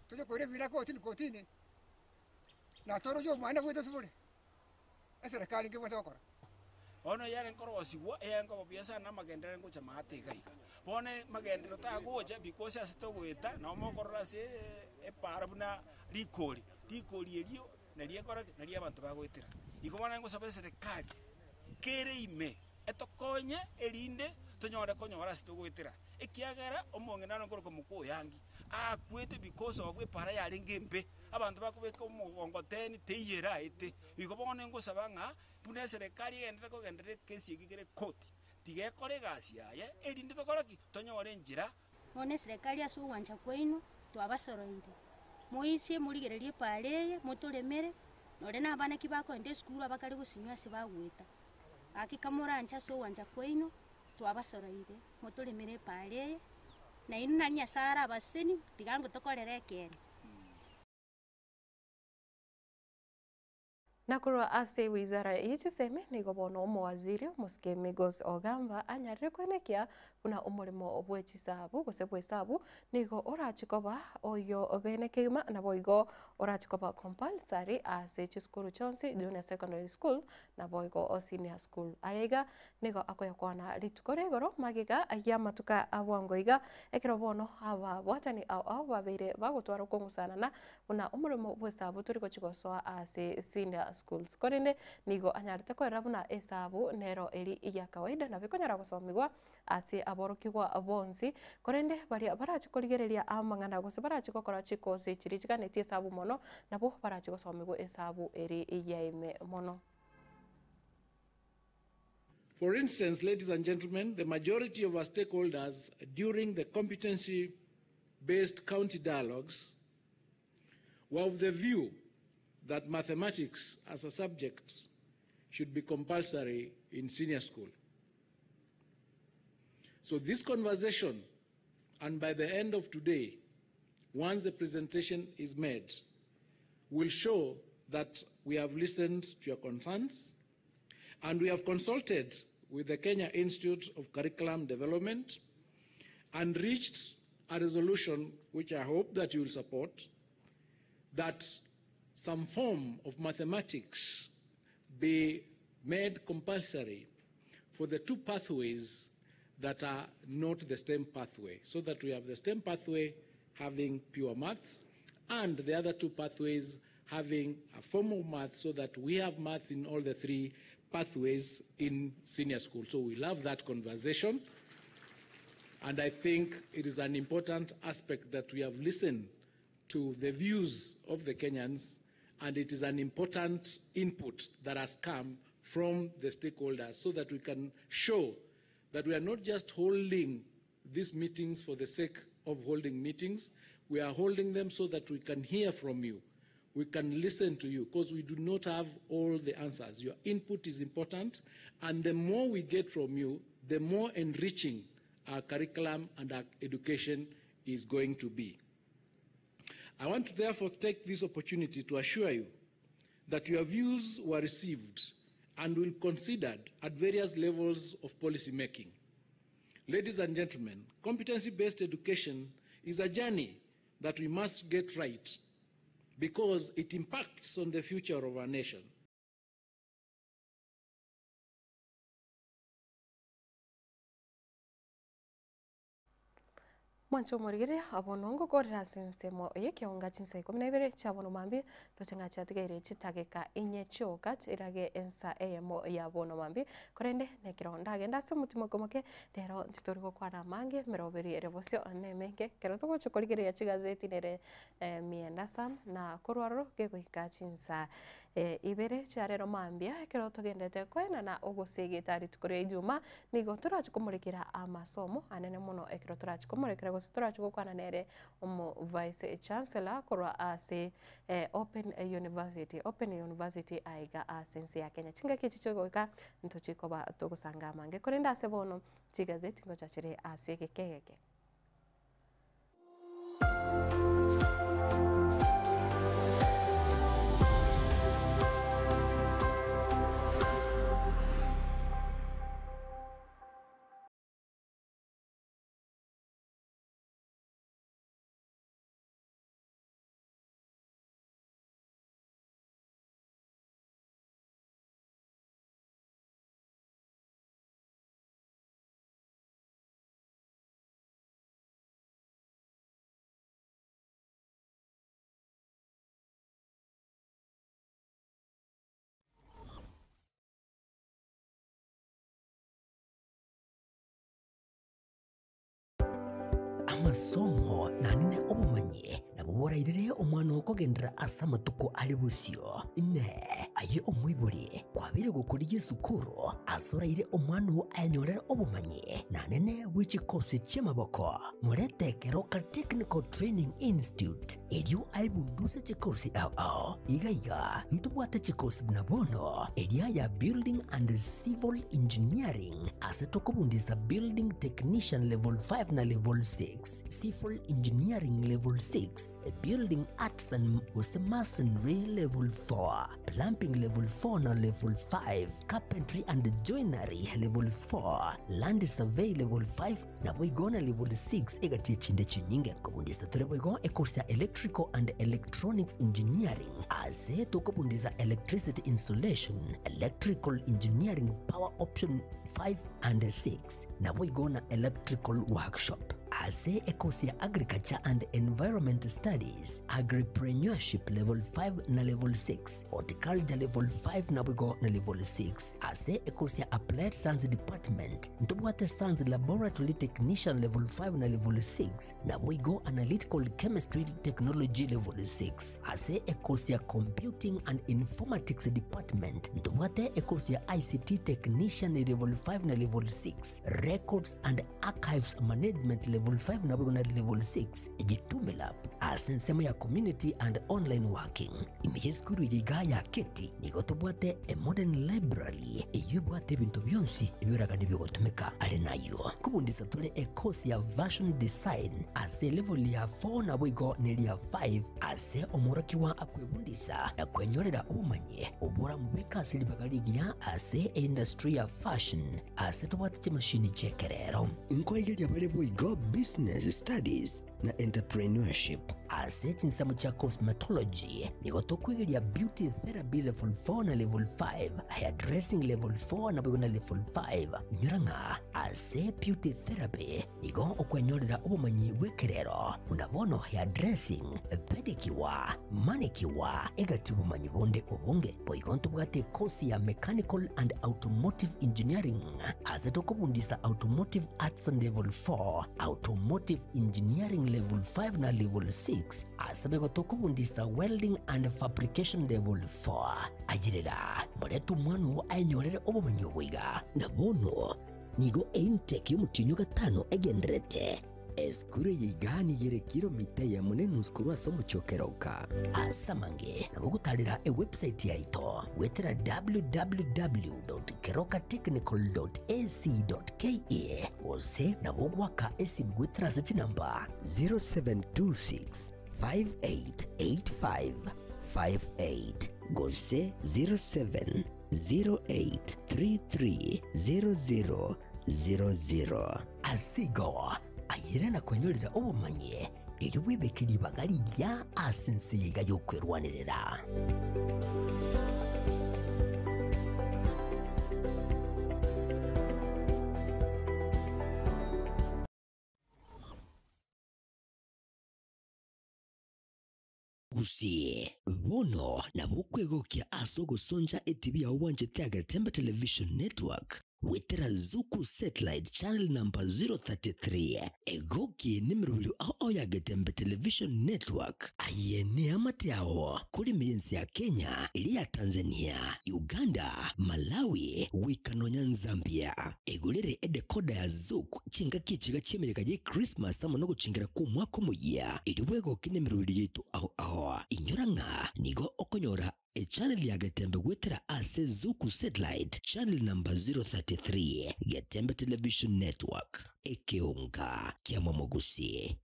Tonya koira ebina kotini kotini, na toroche omwana bwete ase bore, eserekari nkebwate gokora. Bono eyare nkorosigwa, eyare nkoba buya sana amagenderero ngocha maate iga iga. Bono magenderero tagocha because ase togoeta nabo mokorora ase epaara buna rikori, rikori erio nario ekora ki? Nario abanto bagoetera. Igo bono ngosaba eserekari, kere ime, etokonye erinde tonyore konyora ase togoetera, ekiagera omong'ina naro nkorokwa mokoyangi, akwete because of epaara yarenge embe, abanto bakobeka omogongoteni teiyo eraete. Igo bono ngosaba ng'a. Buna eserekari egenderete kogenderera ekesi eke kere koti, tiga ekore egasi yaye, erinde tokore ki? Tonyore enchera. Bono eserekari ase ogwancha kwaino twabasoroire, moiche morigererie epaara eye, motoremere, nore na abana ki bakoenda esukuru abakare gosinywa ase bagoeta. Gaki kamoranche ase ogwancha kwaino, twabasoroire, motoremere epaara eye, nainwe nari Nyasae arabasesenie, tiga ngotokorere ekeene. Na korwa ase wizara ye chisemi nigo bono omowaziri omosike Migos Ogamba anyarire koenekia buna omoremo bwe chisabu gose bw'esabu nigo orache koba oyo bene kegima naboigo orache koba compulsory ase chisukuru chionsi Junior Secondary School naboigo Senior School. Aya iga nigo akoyakwana rituko ria igoro magega y'amatuko a bwango iga ekero bono ababwatani ao ao babeire bagotwara okong'usanana Buna omoremo bw'esabu tori gochia gosoa ase senior schools, korende nigo anyarete koerera buna esabu nero eri ya kawaida nabo ekonyara gosomigwa ase aborokigwa bonsi, korende baria barache korigereria amang'ana gose barache gokora chikosi chiria chiganetie esabu mono, nabwo barache gosomigwa esabu eri ya ime mono. For instance, ladies and gentlemen, the majority of our stakeholders during the competency-based county dialogues were of the view that mathematics as a subject should be compulsory in senior school. So this conversation, and by the end of today, once the presentation is made, will show that we have listened to your concerns and we have consulted with the Kenya Institute of Curriculum Development and reached a resolution which I hope that you will support that some form of mathematics be made compulsory for the two pathways that are not the STEM pathway, so that we have the STEM pathway having pure maths and the other two pathways having a form of maths so that we have maths in all the three pathways in senior school. So we love that conversation. And I think it is an important aspect that we have listened to the views of the Kenyans, and it is an important input that has come from the stakeholders so that we can show that we are not just holding these meetings for the sake of holding meetings, we are holding them so that we can hear from you. We can listen to you because we do not have all the answers. Your input is important, and the more we get from you, the more enriching our curriculum and our education is going to be. I want to therefore take this opportunity to assure you that your views were received and will be considered at various levels of policy making. Ladies and gentlemen, competency-based education is a journey that we must get right because it impacts on the future of our nation. Mwanche omorigereria bono ngokorera ase ensemo y'ekeonga chinsa ikomi na ibere chia bono mambia, ndoche ng'a chiatigaire chitageka inye chioka chirage ensa eyemo ya bono mambia, korende nekero ndagende ase omotimoko moke, rero ntitori gokwana amange emeroberi ere bosio nemenge, ekero togocha korigereria chigazeti nere Mienda Sam, na korwa aroro gegoika chinsa. Ibere chiarero mambia ekero togendete koenana ogosegeta rituko ria Ijumaa, nigo torache komorekera amasomo anene mono ekero torache komorekera gose torache gokwana nere omo Vice Chancellor korwa ase Open University, Open University aiga ase ense ya Kenya. Chingaki echi chigoika ntochi koba togosanga amange korende ase bono chigazeti ngocha chire ase egeke egeke. Amasomo naende obomanyi nabwo borairere omwana oo kogenderera ase amatuko are bosio. Inee! Aye omoibori, kwabeire gokorigia esukuru ase oraire omwana oo ayenyorere obomanyi naende bwe chikosi chi'amaboko? Morete Keroka Technical Training Institute, erio aebunduse chikosi ao ao. Iga iga ntobwate chikosi buna bono, eria ya Building and Civil Engineering, ase tokobundisa Building Technician Level 5 na Level 6, Civil Engineering Level 6, Building Arts and gose Masonry Level 4, Plumbing Level 4 na Level 5, Carpentry and Joinery Level 4, Land Survey Level 5, Naboigo na level 6 egati echinde chinyinge. Kobundisa tore boigo ecourse ya Electrical and Electronics Engineering ase tokobundisa Electricity Installation, Electrical Engineering Power Option 5 and 6 naboigo na Electrical Workshop. Ase ecourse ya Agriculture and Environment Studies, Agripreneurship level 5 na level 6, Horticulture level 5 naboigo na level 6. Ase ecourse ya Applied Science Department, Ntobwate Science Laboratory Technician Level 5 na Level 6, naboigo Analytical Chemistry Technology Level 6. Ase ekosi ya Computing and Informatics Department, ntobwate ekosi ya ICT Technician Level 5 na Level 6, Records and Archives Management Level 5 naboigo na Level 6, Jitume Lab ase ensemo ya Community and Online Working. Ime y'esukuru eye igaa ya Keti nigo tobwate a modern library eyio ebwate ebinto bionsi ebioragani bigotumeka. Are nayio kobundisa tore ecourse ya Fashion Design ase elevel ya 4 naboigo neria 5 ase omworokigwa akwebundisa na kwenyorera obomanyi oboramobeke ase ribaga rigiya ase eindustry ya fashion ase tobwate chimashini chi'ekerero. Nkoigeria bare boigo Business Studies na Entrepreneurship. Ase chinsemo chia cosmetology, nigo tokwegeria Beauty Therapy Level 4 na Level 5, Hairdressing Level 4 naboigo na Level 5. Inyora ng'a ase Beauty Therapy nigo okwenyorera obomanyi bw'ekerero buna bono hairdressing, pedicure, manicure, egati obomanyi bonde obonge. Boigo ntobwate ekosi ya Mechanical and Automotive Engineering ase tokobundisa Automotive Arts Level 4, Automotive Engineering Level 5 na Level 6, ase boigo tokobundisa Welding and Fabrication Level 4. Ayerera, morete omwana oo aenyorere obomanyi obo iga. Na bono nigo eintake y'omotienyi o gatano egendererete. Esukuru eye iga nigo ere kilomita eyemo na enusu korwa ase omochie o Keroka. Ase amange nabo ogotarera ewebsite yaito goetera www.kerokatechnical.ac.ke gose nabo ogoaka esimi goetera ase chinamba 0726 5885 58 gose 0708330000. Ase igo, ayere na kwenyorera obomanyi, erio bwebeke ribaga rigiya ase ense eye iga y'okwerwanerera. Gusii, bono nabo okwegokia ase ogosoncha etibi yao bwanchete Agetembe Television Network. Goetera Zuku Satellite Channel number 033, egoki nemerobio ao ao ya Getembe Television Network. Aye neamate ao kore emensi ya Kenya, eria ya Tanzania, Uganda, Malawi, goika nonya Nzambia. Egorere edecoder ya Zuku chingaki echiga chi'emeyega ye Christmas amo nogochingera kw'omwaka omoyia, erio bwegoke nemerobio yaito ao ao. Inyora ng'a nigo okonyora Echannel ya Getembe goetera ase Zuku Satellite channel number 033, Getembe Television Network, ekeonga kia Momogusi.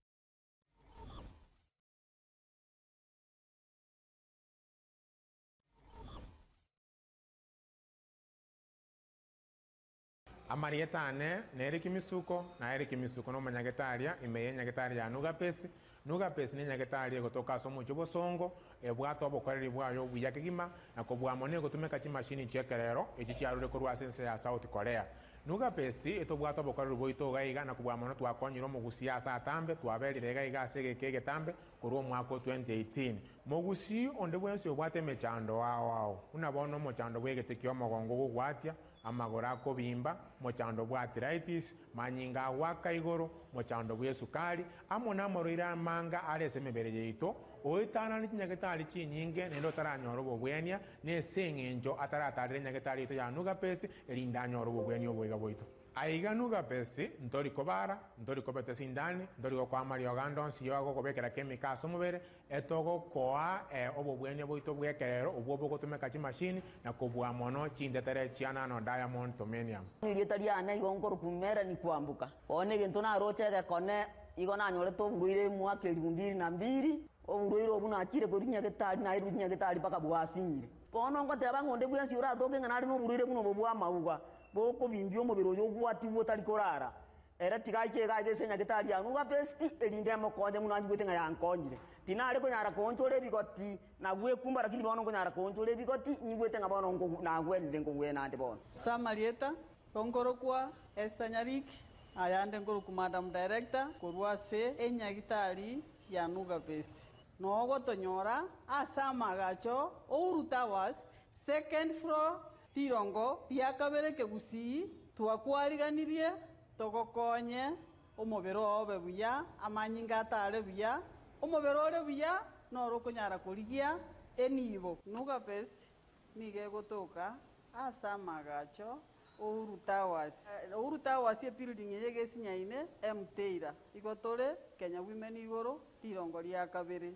Amarieta ane n'Eric Misuko, na Eric Misuko nomonyagetaria ime y'enyagetari ya Nugapesi. Nugapesi nenyagetari egotoka ase omochie obosongo, ebwate obokoreri bwaye obuya kegima, na kobua mono egotumeka chimashini chi'ekerero echi chiarure korwa ase ense ya South Korea. Nugapesi etobwate obokoreri boito iga iga na kobua mono twakonyire omogusii ase atambe, twaberire iga iga ase egeka egetambe korwa omwaka o 2018. Mogusii onde bwensi obwate emechando ao ao, buna bono omochando bw'egete ki'omogongo gogwatia, amagoro akobimba, mochando bw'arthritis, manyinga agoaka igoro, mochando bw'esukari, amo namarwaire amanga are ase emebere yaito, oetanane chinyagetari chinyinge naende otaranyora obobwenia, nese eng'encho ataratarera enyagetari yaito ya Nugapesi, erinde anyore obobwenia oboiga bwaito. Aiga Nugapesi, ntori kobara, ntori kobeta esindani, ntori gokoa amariogo ande onsi y'ogokobekera chemical ase omobere, Etogokoa obobwenia bwaito bw'ekerero obwo bogotumeka chimashini na kobua mono chintetere chia nano diamond tomenium. Erieta riane igo nkorokwa Melanie Kwamboka. Bono egento naroche egekone igo nanyorete oborwaire omwaka elifu mbili na mbili, oborwaire obwo nachire korwa nyagetari nairwe nyagetari mpaka bwasinyire. Bono ngoteba ng'a onde bwensi oratoke ng'a nare noborwaire buna obo bw'amauga, bokobimbia omobere oyo ogwatigwe otari korara, Ere tiga aike iga aiga ase enyagetari ya Nuga Besti, erinde emokonye buna anyigwete ng'a yankonyire. Tinare konyara koonchora ebigoti na gwekumba, lakini bono nkonyara koonchora ebigoti, nyigwete ng'a bono nagwenire nkogwena ande bono. Ase amarieta, nkorokwa Esther Nyariki, ayande nkorokwa Madam Director korwa ase enyagitari ya Nuga Best. Noo ogotonyora ase amaagacho Uhuru Towers, second floor, Rirongo ria kabere kegusii, twakwariganirie togokonye omobere oo obe buya, amanyinga atare buya, omobere ore buya noro okonyara korigia enibo. Nuga Best nigo egotoka ase amagacho Uhuru Towers. Uhuru Towers ebuilding eye egesinyaine Mteira. Igo tore Kenya Women igoro rirongo ria kabere.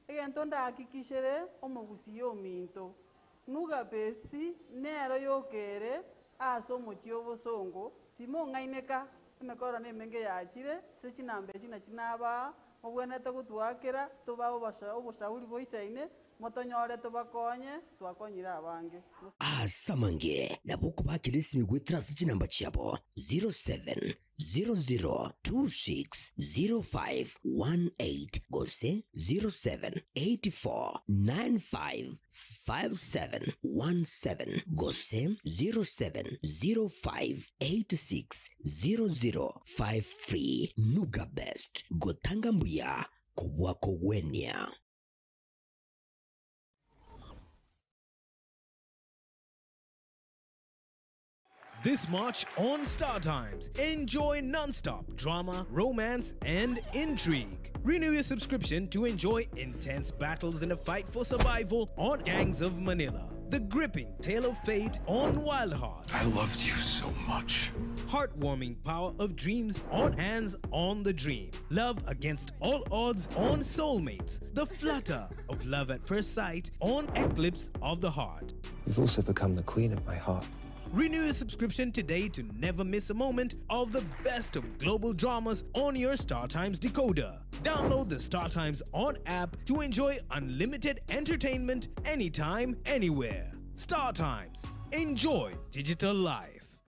Egento ndahakikishere omogusii ominto Nugabesi nero yoka ere ase omochie obosongo, timong'aineka, emekoro nemenge yachire, ase chinamba echi nachi nabaa, mobwenerete gotwakera, tobae oboshauri boisaine, motonyore tobakonye, twakonyire abange. Ase amange nabo okobakera esimi goetera ase chinamba chiabo 07 00260518 gose 0784955717 gose 0705860053. Nuga Best, gotanga mbuya kobua kogwenia. This March on Star Times, enjoy nonstop drama, romance, and intrigue. Renew your subscription to enjoy intense battles in a fight for survival on Gangs of Manila. The gripping tale of fate on Wild Heart. I loved you so much. Heartwarming power of dreams on Hands on the Dream. Love against all odds on Soulmates. The flutter of love at first sight on Eclipse of the Heart. You've also become the queen of my heart. Renew your subscription today to never miss a moment of the best of global dramas on your StarTimes decoder. Download the StarTimes On app to enjoy unlimited entertainment anytime, anywhere. StarTimes. Enjoy digital life.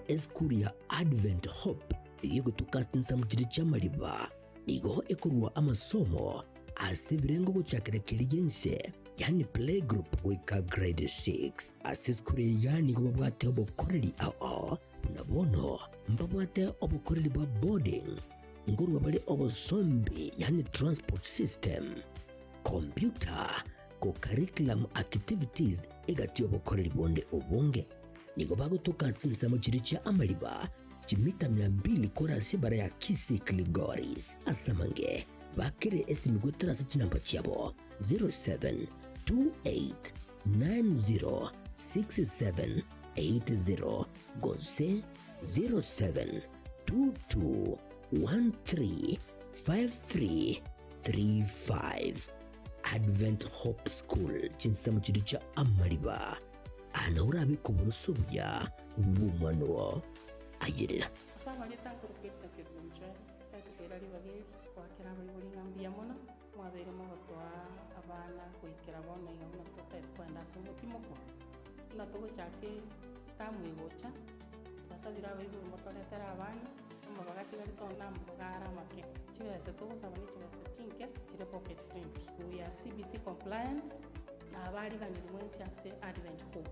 Esukuru ya Advent Hope eyio egotoka ase chinsemo chiria chi'amariba nigo ekorua amasomo ase ebirengo gochakera keria gi'ense yaani playgroup goika grade 6. Ase esukuru eye iga nigo babwate obokoreri ao buna bono mbabwate obokoreri bwa boarding, nkorua bare obosombi yaani transport system. Computer, Co-curriculum activities egati y'obokoreri bonde obonge. Nigo bagotoka ase chinsemo chiria chia amariba, chimita mia mbili korwa ase ebara ya Kisii Kilgoris. Ase amange, bakere esimi goetera ase chinamba chiabo 0728906780 gose 0722135335. Advent Hope School, chinsemo chiria chia amariba, aa nao orabeke oboroso obuya bw'omwana oo. Ayerera. Ase amarieta nkoruka erita Kerubo Joel, tari tokoira ribaga eri goakera abaibori ng'a mbuya mono, mwabeire mogotoa abana goikera bono iga buna totagete kogenda ase omotimoko. Buna togochaka etamu egocha, twasabire abaibori motoretere abana, amabaga atigarete onde amabaga are amake. Chibesa togosaba ne chibesa chinke chire pocket friendly. We are CBC compliant, na abariganiri mwensi ase Advent Hope.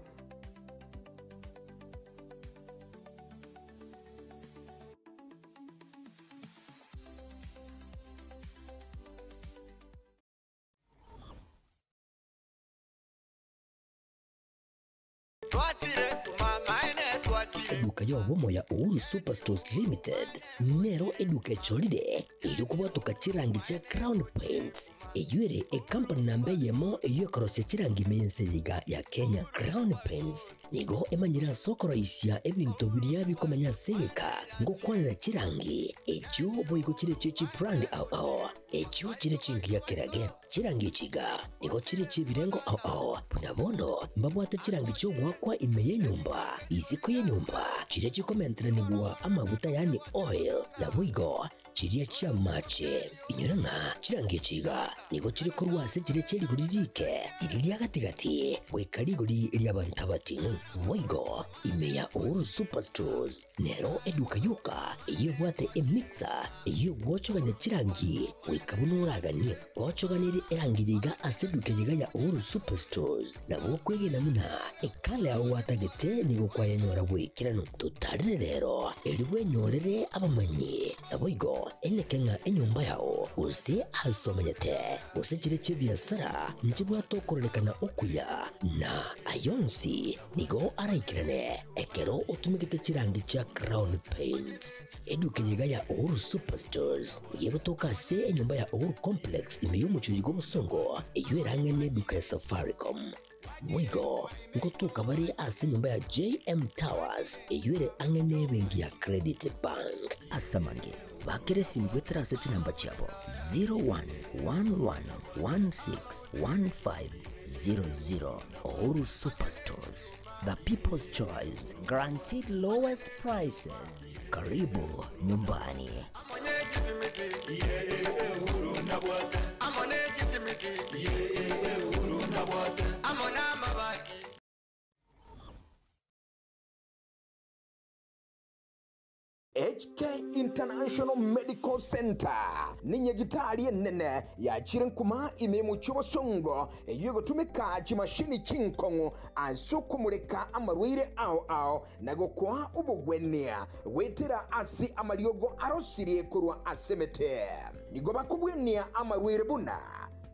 Eduka y'obomo ya Uhuru Superstores Limited nero eduka echorire erio kobwatoka chirangi chia Crown Paints eyio ere ekampani namba eyemo eyio ekorosia chirangi ime y'ense eye iga ya Kenya. Crown Paints nigo emanyire ase okoroisia ebinto biria bikomenya ase egeka ngokwanera chirangi echio boigo chire chie chibrand ao ao echio chire chingiya kerage. Chirangi echi iga nigo chire chi'ebirengo ao ao, buna bono mbabwate chirangi chi'ogoakwa ime y'enyomba, isiko y'enyomba, chiria chikomenteranigwa amaguta yaani oil, naboigo chiria chi'amache. Inyora ng'a chirangi echi iga nigo chire korwa ase chiria chie rigori riike, riria ria gati-gati, goika rigori ri'abanto abating'u. Boigo ime ya Uhuru Superstores Nero eduka yoka eyio ebwate emixer eyio egwochogania chirangi goika buna oraganie. Gochoganerie erangi eye iga ase eduka eye iga ya Uhuru Superstores nabo okwegena buna ekala yao gwatagete nigo kwayenyora bw'ekeranu. Totarere rero erio bwenyorere abamanyi naboigo eneke ng'a enyomba yao gose ase omenyete gose chire chi'ebiasara nchibwate okororekana okuya na ayonsi Nigo araikerane ekero otumegete chirangi chia Crown Paints. Eduka eye iga ya Uhuru Superstores nigo egotoka ase enyomba ya Uhuru Complex ime y'omochie oyo bw'obosongo eyio erang'ane eduka ya Safaricom. Boigo ngotoka bare ase enyomba ya JM Towers eyio ere ang'e n'ebenki ya Credit Bank. Ase amange, bakera esimi goetera ase chinamba chiabo 0111161500. Uhuru Superstores, the people's choice, guaranteed lowest prices. Karibu nyumbani. HK International Medical Centre nenyagitari enene yachire nkuma ime y'omochie obosongo eyio egotumeka chimashini chinkong'u ase okomureka amarwaire ao ao na gokoa obogwenia goetera ase amariogo arosirie korwa ase emete. Nigo bakobwenia amarwaire buna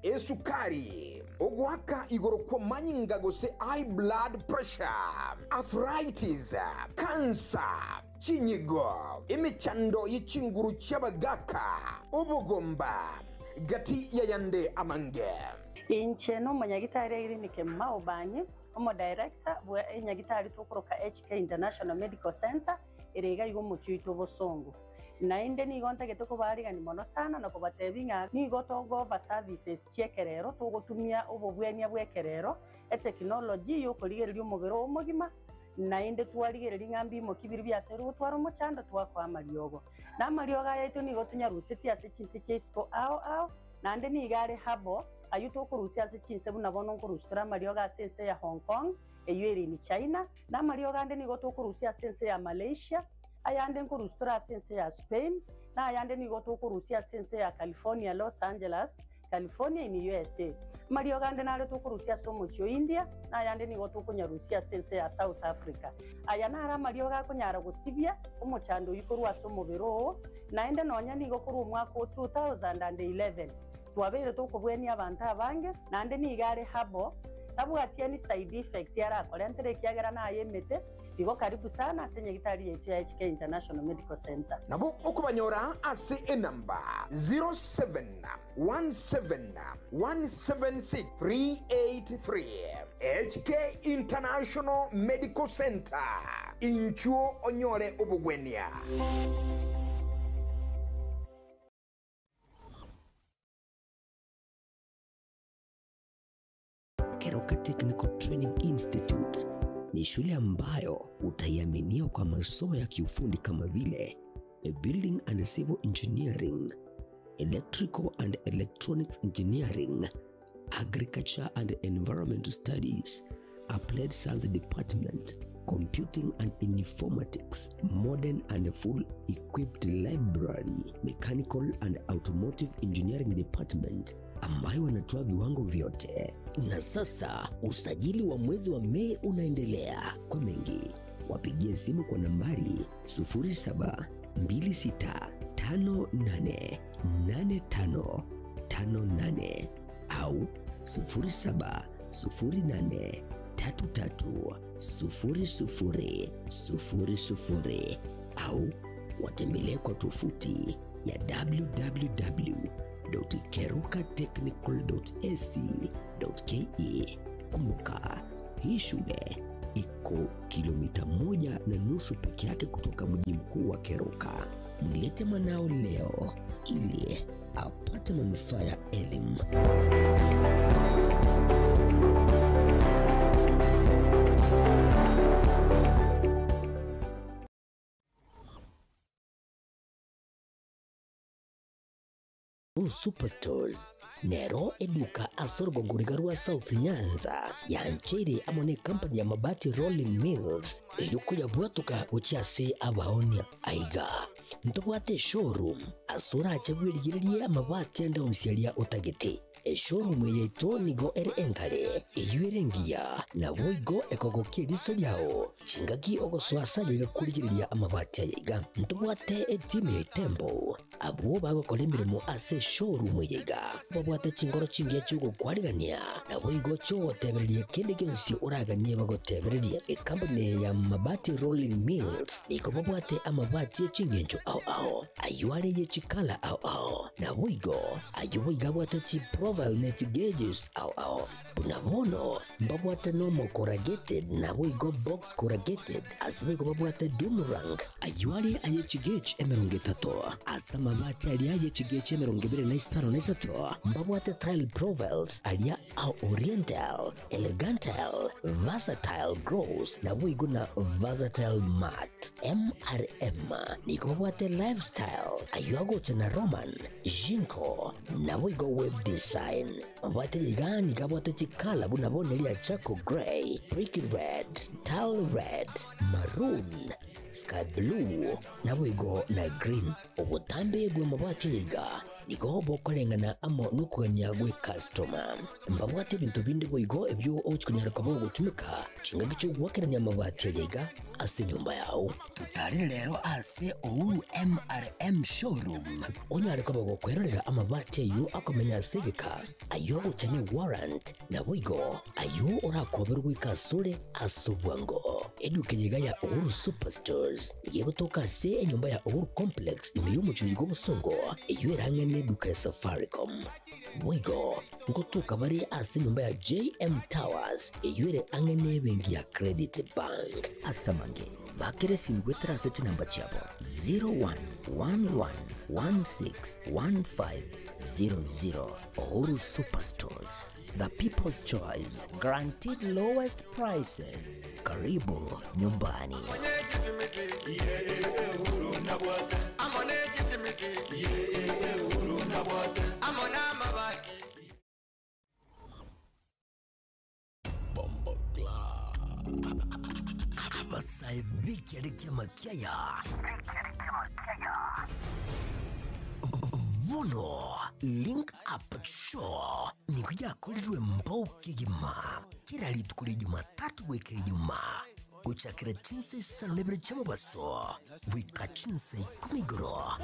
esukari, ogoaka igoro kw'amanyinga gose high blood pressure, arthritis, cancer, Chinyigo, emechando ye chinguru chi'abagaaka, obogomba, gati y'ayande amange. Inche nomonyagitari Irene Kemuma Obanyi, omodirector bwe enyagitari tokoroka HK International Medical Centre ere iga iga omochie oito obosongo. Naende nigo ntagete kobaarigania mono sana na kobatebia ng'a nigo togo-offer services chi'ekerero togotumia obobwenia bw'ekerero, etekinology y'okorigereria omobere oo omogima, Naende twarigereria ng'a mbimoki biria biasoirwe gotwara omochando, twakoa amariogo. Na amariogo aya aito nigo tonyarusetie ase chinse chia isiko ao ao, naende nigo are herbal, ayio tokorusia ase chinse buna bono nkorusia tore amariogo ase ense ya Hong Kong, eyio ere in China, na amariogo ande nigo tokorusia ase ense ya Malaysia, ayande nkorusia tore ase ense ya Spain, na ayande nigo tokorusia ase ense ya California, Los Angeles, California in USA. Amariogo ande nare tokorusia ase omochie o India, na ayande nigo tokonyarusia ase ense ya South Africa. Aya naro amariogo akonyara gosibia omochando oyio korwa ase omobere oo, naende nonya nigo korwa omwaka o 2011. Twabeire tokobwenia abanto abange, naende nigo are herbal, tabwati any side effect arakorentere ekiagera naye emete, igo karibu sana ase nyagitari yaito ya HK International Medical Centre. Nabo okobanyora ase enamba 0717176383. HK International Medical Centre, inchuo onyore obogwenia. Keroka Technical Training Institute ni shule ambayo utaiaminia kwa masomo ya kiufundi kama vile Building and Civil Engineering, Electrical and Electronics Engineering, Agriculture and Environmental Studies, Applied Science Department, Computing and Informatics, Modern and Full Equipped Library, Mechanical and Automotive Engineering Department ambayo wanatoa viwango vyote. Na sasa usajili wa mwezi wa Mei unaendelea. Kwa mengi wapigie simu kwa nambari 0726588558 au 0708330000 au watembelee kwa tovuti ya www.kerukatechnical.ac.ke. Kumbuka, hii shule iko kilomita 1.5 peke yake kutoka mji mkuu wa Keroka. Mlete mwanao leo ili apate manufaa ya elimu. Superstores nero eduka asorogongoriga rwa South Nyanza yanchere amo ne company ya Mabati Rolling Mills eyuko bwatuka gochiase abaonia aiga ntobwate showroom asorache bwerigererie amabati ande onsiaria otagete eshowroom yaito nigo ere enkare eyuere ngiya nabo igo ekogokia eriso riao chingaki ogosoasa yegakurigereria amabati ayaiga ntobwate etimu ya itembo abwo bagokora emirimo ase showroom eyaiga babwate chingoro chingiya chiogokwarigania nabo igo chiogotebereria kende gionsi oraganie bagotebereria ekampuni ya Mabati Rolling Mills nigo babwate amabati echingencho ao ao ayo are ye chikala ao ao nabo igo ayo boiga abwate chiprofile net gauges ao ao buna bono mbabwate normal corrugated nabo igo box corrugated ase boigo babwate doomerang ayo are aye chigauge 30 ase amabati aria aye chigauge 25 mbabwate tile profiles aria au oriental elegantal versatile gross nabo igo na versatile mat MRM niko babwate lifestyle ayo agocha na Roman Jinko nabo igo web design mabwate igani gabwate chikala buna boneria charcoal grey brick red tile red maroon sky blue nabo igo na green obutambe bwa mabwate iga nigo bokoreng'ana amo nokogania gwe customer mbabwate ebinto binde boigo ebyo ochikonyara koba ogotumeka chingaki chiogwakerania amabati ayaiga ase enyomba yao tutarire rero ase Uhuru MRM showroom onyare koba gokwerorera amabati ayo akomenya ase egeka ayo agocha ne warrant nabo igo ayo orakoberwa goika asore ase obwango eduka eyaiga ya Uhuru Superstores igegotoka ase enyomba ya Uhuru Complex ime y'omochori gwa obosongo eyo erang'ane eduka ya Safaricom boigo ngotoka bare ase enyomba ya JM Towers eyo ere ang'e ebenki ya Credit Bank ase amange bakere esimu gwetera ase chinamba chiabo 0111161500 Uhuru Superstores, the people's choice, guaranteed lowest prices. Karibu nyumbani. Abasaibiki makiaya bono link up show niko yakorirwe mbao kigima kila rituko rya Jumatatu gwika Ijumaa guchakira chinsa 5:02 chamubaso gwika chinsa 10 igoro.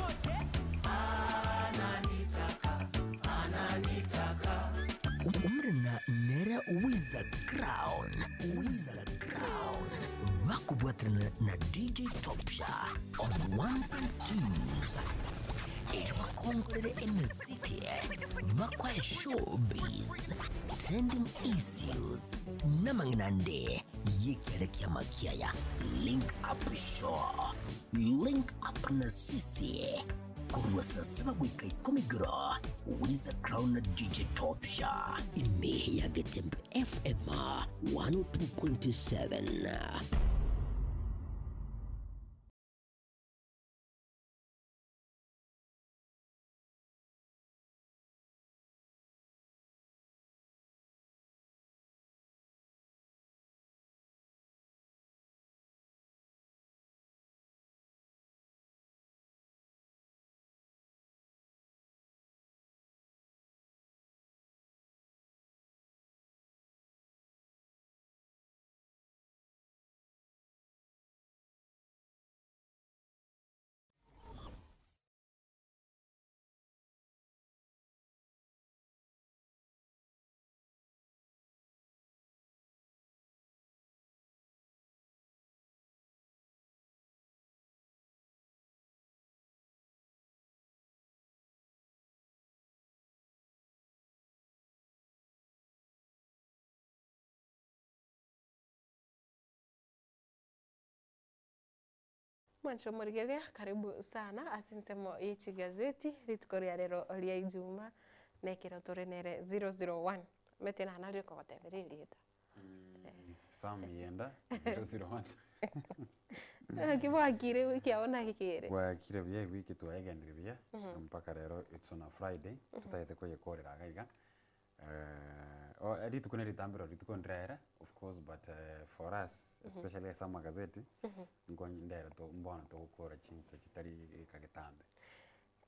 Omorena nere Wiza Crown, Wiza Crown, bakobwaterana na DJ Topsha on ones and twos. Erio bakongorere emeziki, bakoe showbiz, trending issues, namang'ina ande y'ekiare kia makiaya. Link up show, link up na sisi. Korwa saa saba goika ikomi igoro, Wiza Crown na DJ Topsha, ime ya Getembe FM 102.7. Mwancho morigereria karibu sana ase ensemo ya chigazeti rituko ria rero ria ijuma na ekero tore nere 001 omanyete naende kogotebera erieta. Sam Yenda 001. Naki bwakire wiki yao naki kere? Bwakire buya ewiki twaegenire buya mpaka rero it's on a Friday totagete koyekorera iga iga o rituko na eritambero rituko ndirere of course but for us especially ase amagazeti nkonye ndere to mbono togokora chinsa chitari geka getambe.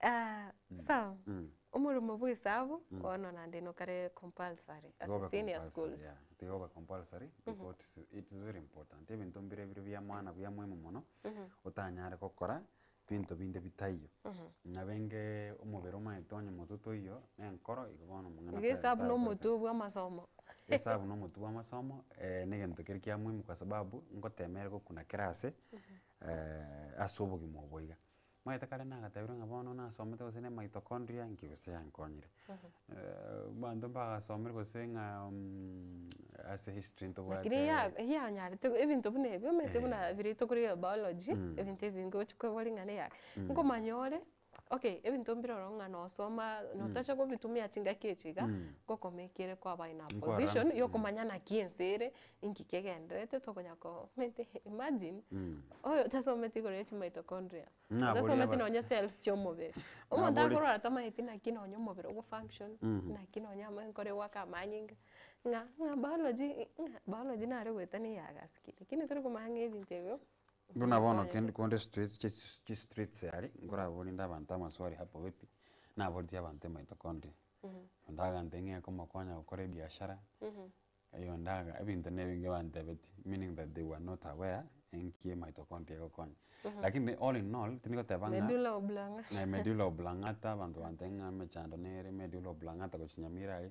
Ah, sawa omoremo bwa esabu bono naende nokare compulsory ase Tigobe senior compulsory, schools. yeah. Tigobe compulsory because it is very important. Ebinto mbire bire bia maana bia muhimu mono otanyare gokora binto binde bitaiyo. Nabenge omobere omanyete onye motwe toiyo na enkoro igo bono omong'ina Iga esabu na takorete. omotwe bwa amasomo. Esabu na omotwe bwa amasomo na egento kere kia muhimu kwa sababu ngotema ere gokuna kera ase ase obogima obo iga. Omanyete kare nagatebirie ng'a bono nasomete gose na emitochondria nki gose yankonyire. Abanto mbagasomire gose ng'a ase history ntobwate. Lakini ya yanyarete ebinto buna ebio omanyete buna biria tokorigia biology, ebinto ebinge ochi koigwa ring'ana eyare. Nkomanya ore, okay ebinto mbire ororo ng'a nosoma notacha kobitumia chingaki echi iga, ngokomekere kwaba in a Nkwarora. position ya okomanya naki ense ere, inki kegendererete tokonya ko omanyete imagine, oyo otasometi igoro ya chimitochondria, Naboria otasometi abas- nonye cells chia omobere, omonto Naboria. akorwara tamanyeti naki nonye omobere ogofunction, naki nonye ama enkoro egwaka amanyinga, ng'a ng'a biology ng'a biology nare goetania eyagasikire, lakini tori komanya ng'a ebinto ebio Buna bono kende konde streets chis chistreets aria, nkorabori nde abanto amaswali hapo vipi, naboretie abanto emitochondria. Onde agantebia ng'a ekomokonya gokora ebiashara, oyonde aga ebinto na ebinge bantebetie, meaning that they were not aware enki emitochondria egokonya. Lakini all in all, tindi goteba ng'a Medulla oblongata. medulla oblongata, abanto bantebia ng'a emechando nere medulla oblongata gochia Nyamira aria,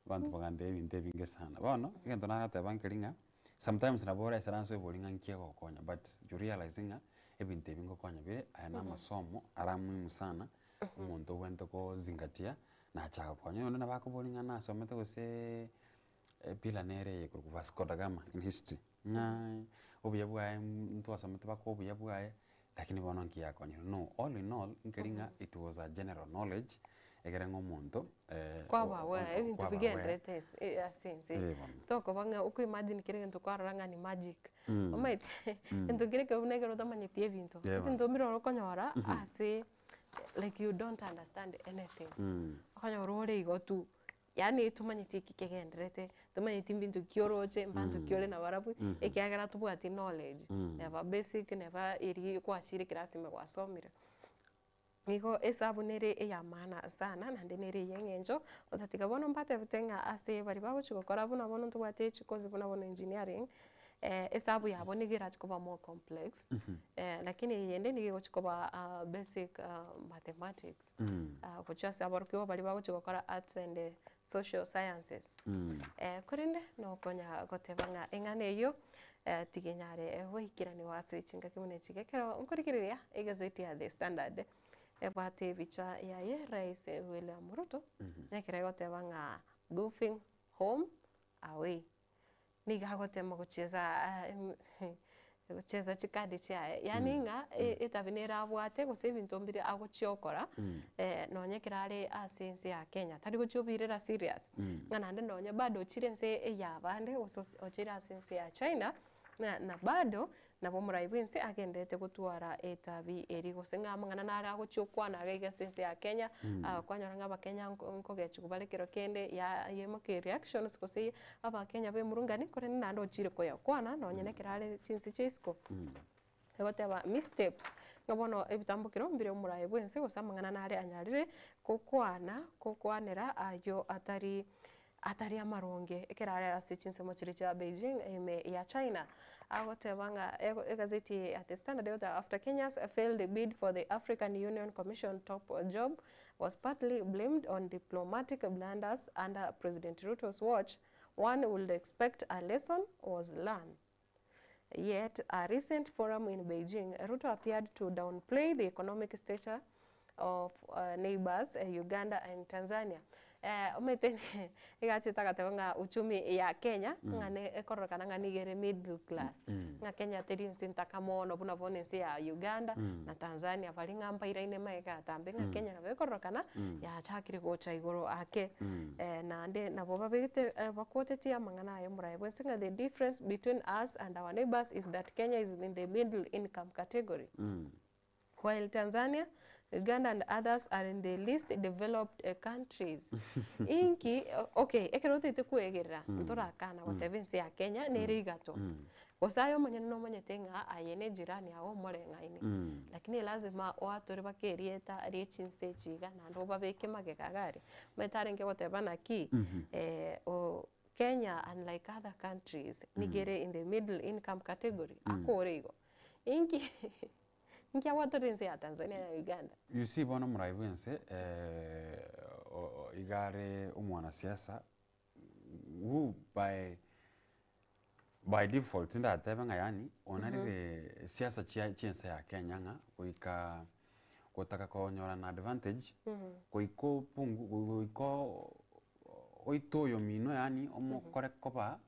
abanto bagantebia ebinto ebinge sana. Bono, egento narateba nkeri ng'a, sometimes nabo oraisaranse oibori ng'a nki egokonya but you realize ng'a ebinto ebi ngokonya bire, aya na amasomo ara muhimu sana, omonto obwenerete kozingatia, nacha gokonya. Oyonde nabo akoboria ng'a nasomete goseeee epillar nere eye ekorokwa Vasco da Gama in history, ng'aa obuya bwaye ntwasomete mpaka obuya bwaye, lakini bono nki yakonyire. No, all in all, nkeri ng'a it was a general knowledge, ekere ng'a omonto Kwaba aware, ebinto kwaba aware. bigendererete ase ase ense. Eh, bono. Tokoba ng'a okoimagine kera egento kwarora ng'a ni magic. Omanyete, Mm. egento kere ekebe buna ekero otamanyeti ebinto, Eh, bono. ebinto mbire ore okonyora ase like you don't understand anything. Okonyora ore igo tu, yaani tomanyeti eki kegendererete, tomanyeti mbinto ki oroche, mbanto ki ore nabarabwo, ekiagera tobwati knowledge, neba basic, neba eria kwachire ekerasi ime gwasomire. Nigo esabu nere eya maana sana naende nere eye eng'encho, otatiga bono mbatebete ng'a ase baria bagochi gokora buna bono ntobwate chikozi buna bono engineering. Esabu yabo nigo erache koba more complex, lakini eyende nigo egochi koba basic mathematics, gochia ase aborokigwa baria bagochi gokora arts and social sciences. Korende nokonya goteba ng'a eng'ana eyio tiga enyare goikeraniwa ase chingaki buna echi. Ekero nkorigereria egazeti ya The Standard, ebwate ebicha yaye Rais William Ruto, nekero egoteba ng'a goofing home away. Nigo agotema gocheza gocheza chikadi chiaye, yaani ng'a etabi nere abwate gose ebinto mbire agochia gokora, nonye ekero are ase ense ya Kenya, tari gochia obiirera serious, ng'a naende nonye bado ochire ense eya abande gose ochire ase ense ya China, ng'a na bado nabo omorai bwa ense agenderete gotwara etabi eria gose ng'a amang'ana nare agochia okwana iga iga ase ense ya Kenya, kwanyora ng'a abakenya nko nkogechigwa bare kero kende ya yaimokia ereactions gose abakenya bemurungani korende naende ochire koyakwana nonye na ekero are chinse chia isiko. Egoteba missteps, ng'a bono ebitambokero mbire omorai bwa ense gose amang'ana nare anyarire gokwana gokwanera aywo atari atari amaronge ekero are ase chinsemo chiria chia Beijing ime ya China. Agoteba ng'a ego egazeti eye ya The Standard egoteba after Kenya's failed bid for the African Union Commission top job was partly blamed on diplomatic blunders under President Ruto's watch, one would expect a lesson was learned. Yet, a recent forum in Beijing, Ruto appeared to downplay the economic stature of neighbors Uganda and Tanzania. Omanyete nigo achete agateba ng'a uchumi ya Kenya ng'a ne ekororekana ng'a nigo ere middle class, ng'a Kenya teri ense ntaka mono buna bono ense ya Uganda na Tanzania baria ng'a mbairaine magega atambe ng'a Kenya nabo ekororekana yachakire gocha igoro ake. Naende nabo babegete bakwotetie amang'ana aya omoraia bwensi ng'a the difference between us and our neighbors is that Kenya is in the middle income category. While Tanzania, Uganda and others are in the least developed countries. Inki, okay, ekero otagete koegerera, ntorakana goteba ense ya Kenya nere igato. Gose aye omonyene nomanyete ng'a aye ne ejirani yago omoreng'aini. Lakini lazima oatore mpaka erieta rie chinse echi iga naende obabeke magega iga aria. Omanyete arenge goteba naki, Kenya unlike other countries, nigo ere in the middle income category, akore igo. Inki inki agwatorire ense ya Tanzania na Uganda? You see bono omorai bwense iga are omwanasiasa who by by default ndatebe ng'a yaani onarire siasa chia chiense ya Kenya ng'a goika gotaka konyora an advantage goika opungu goika oite oyomino yaani omokore koba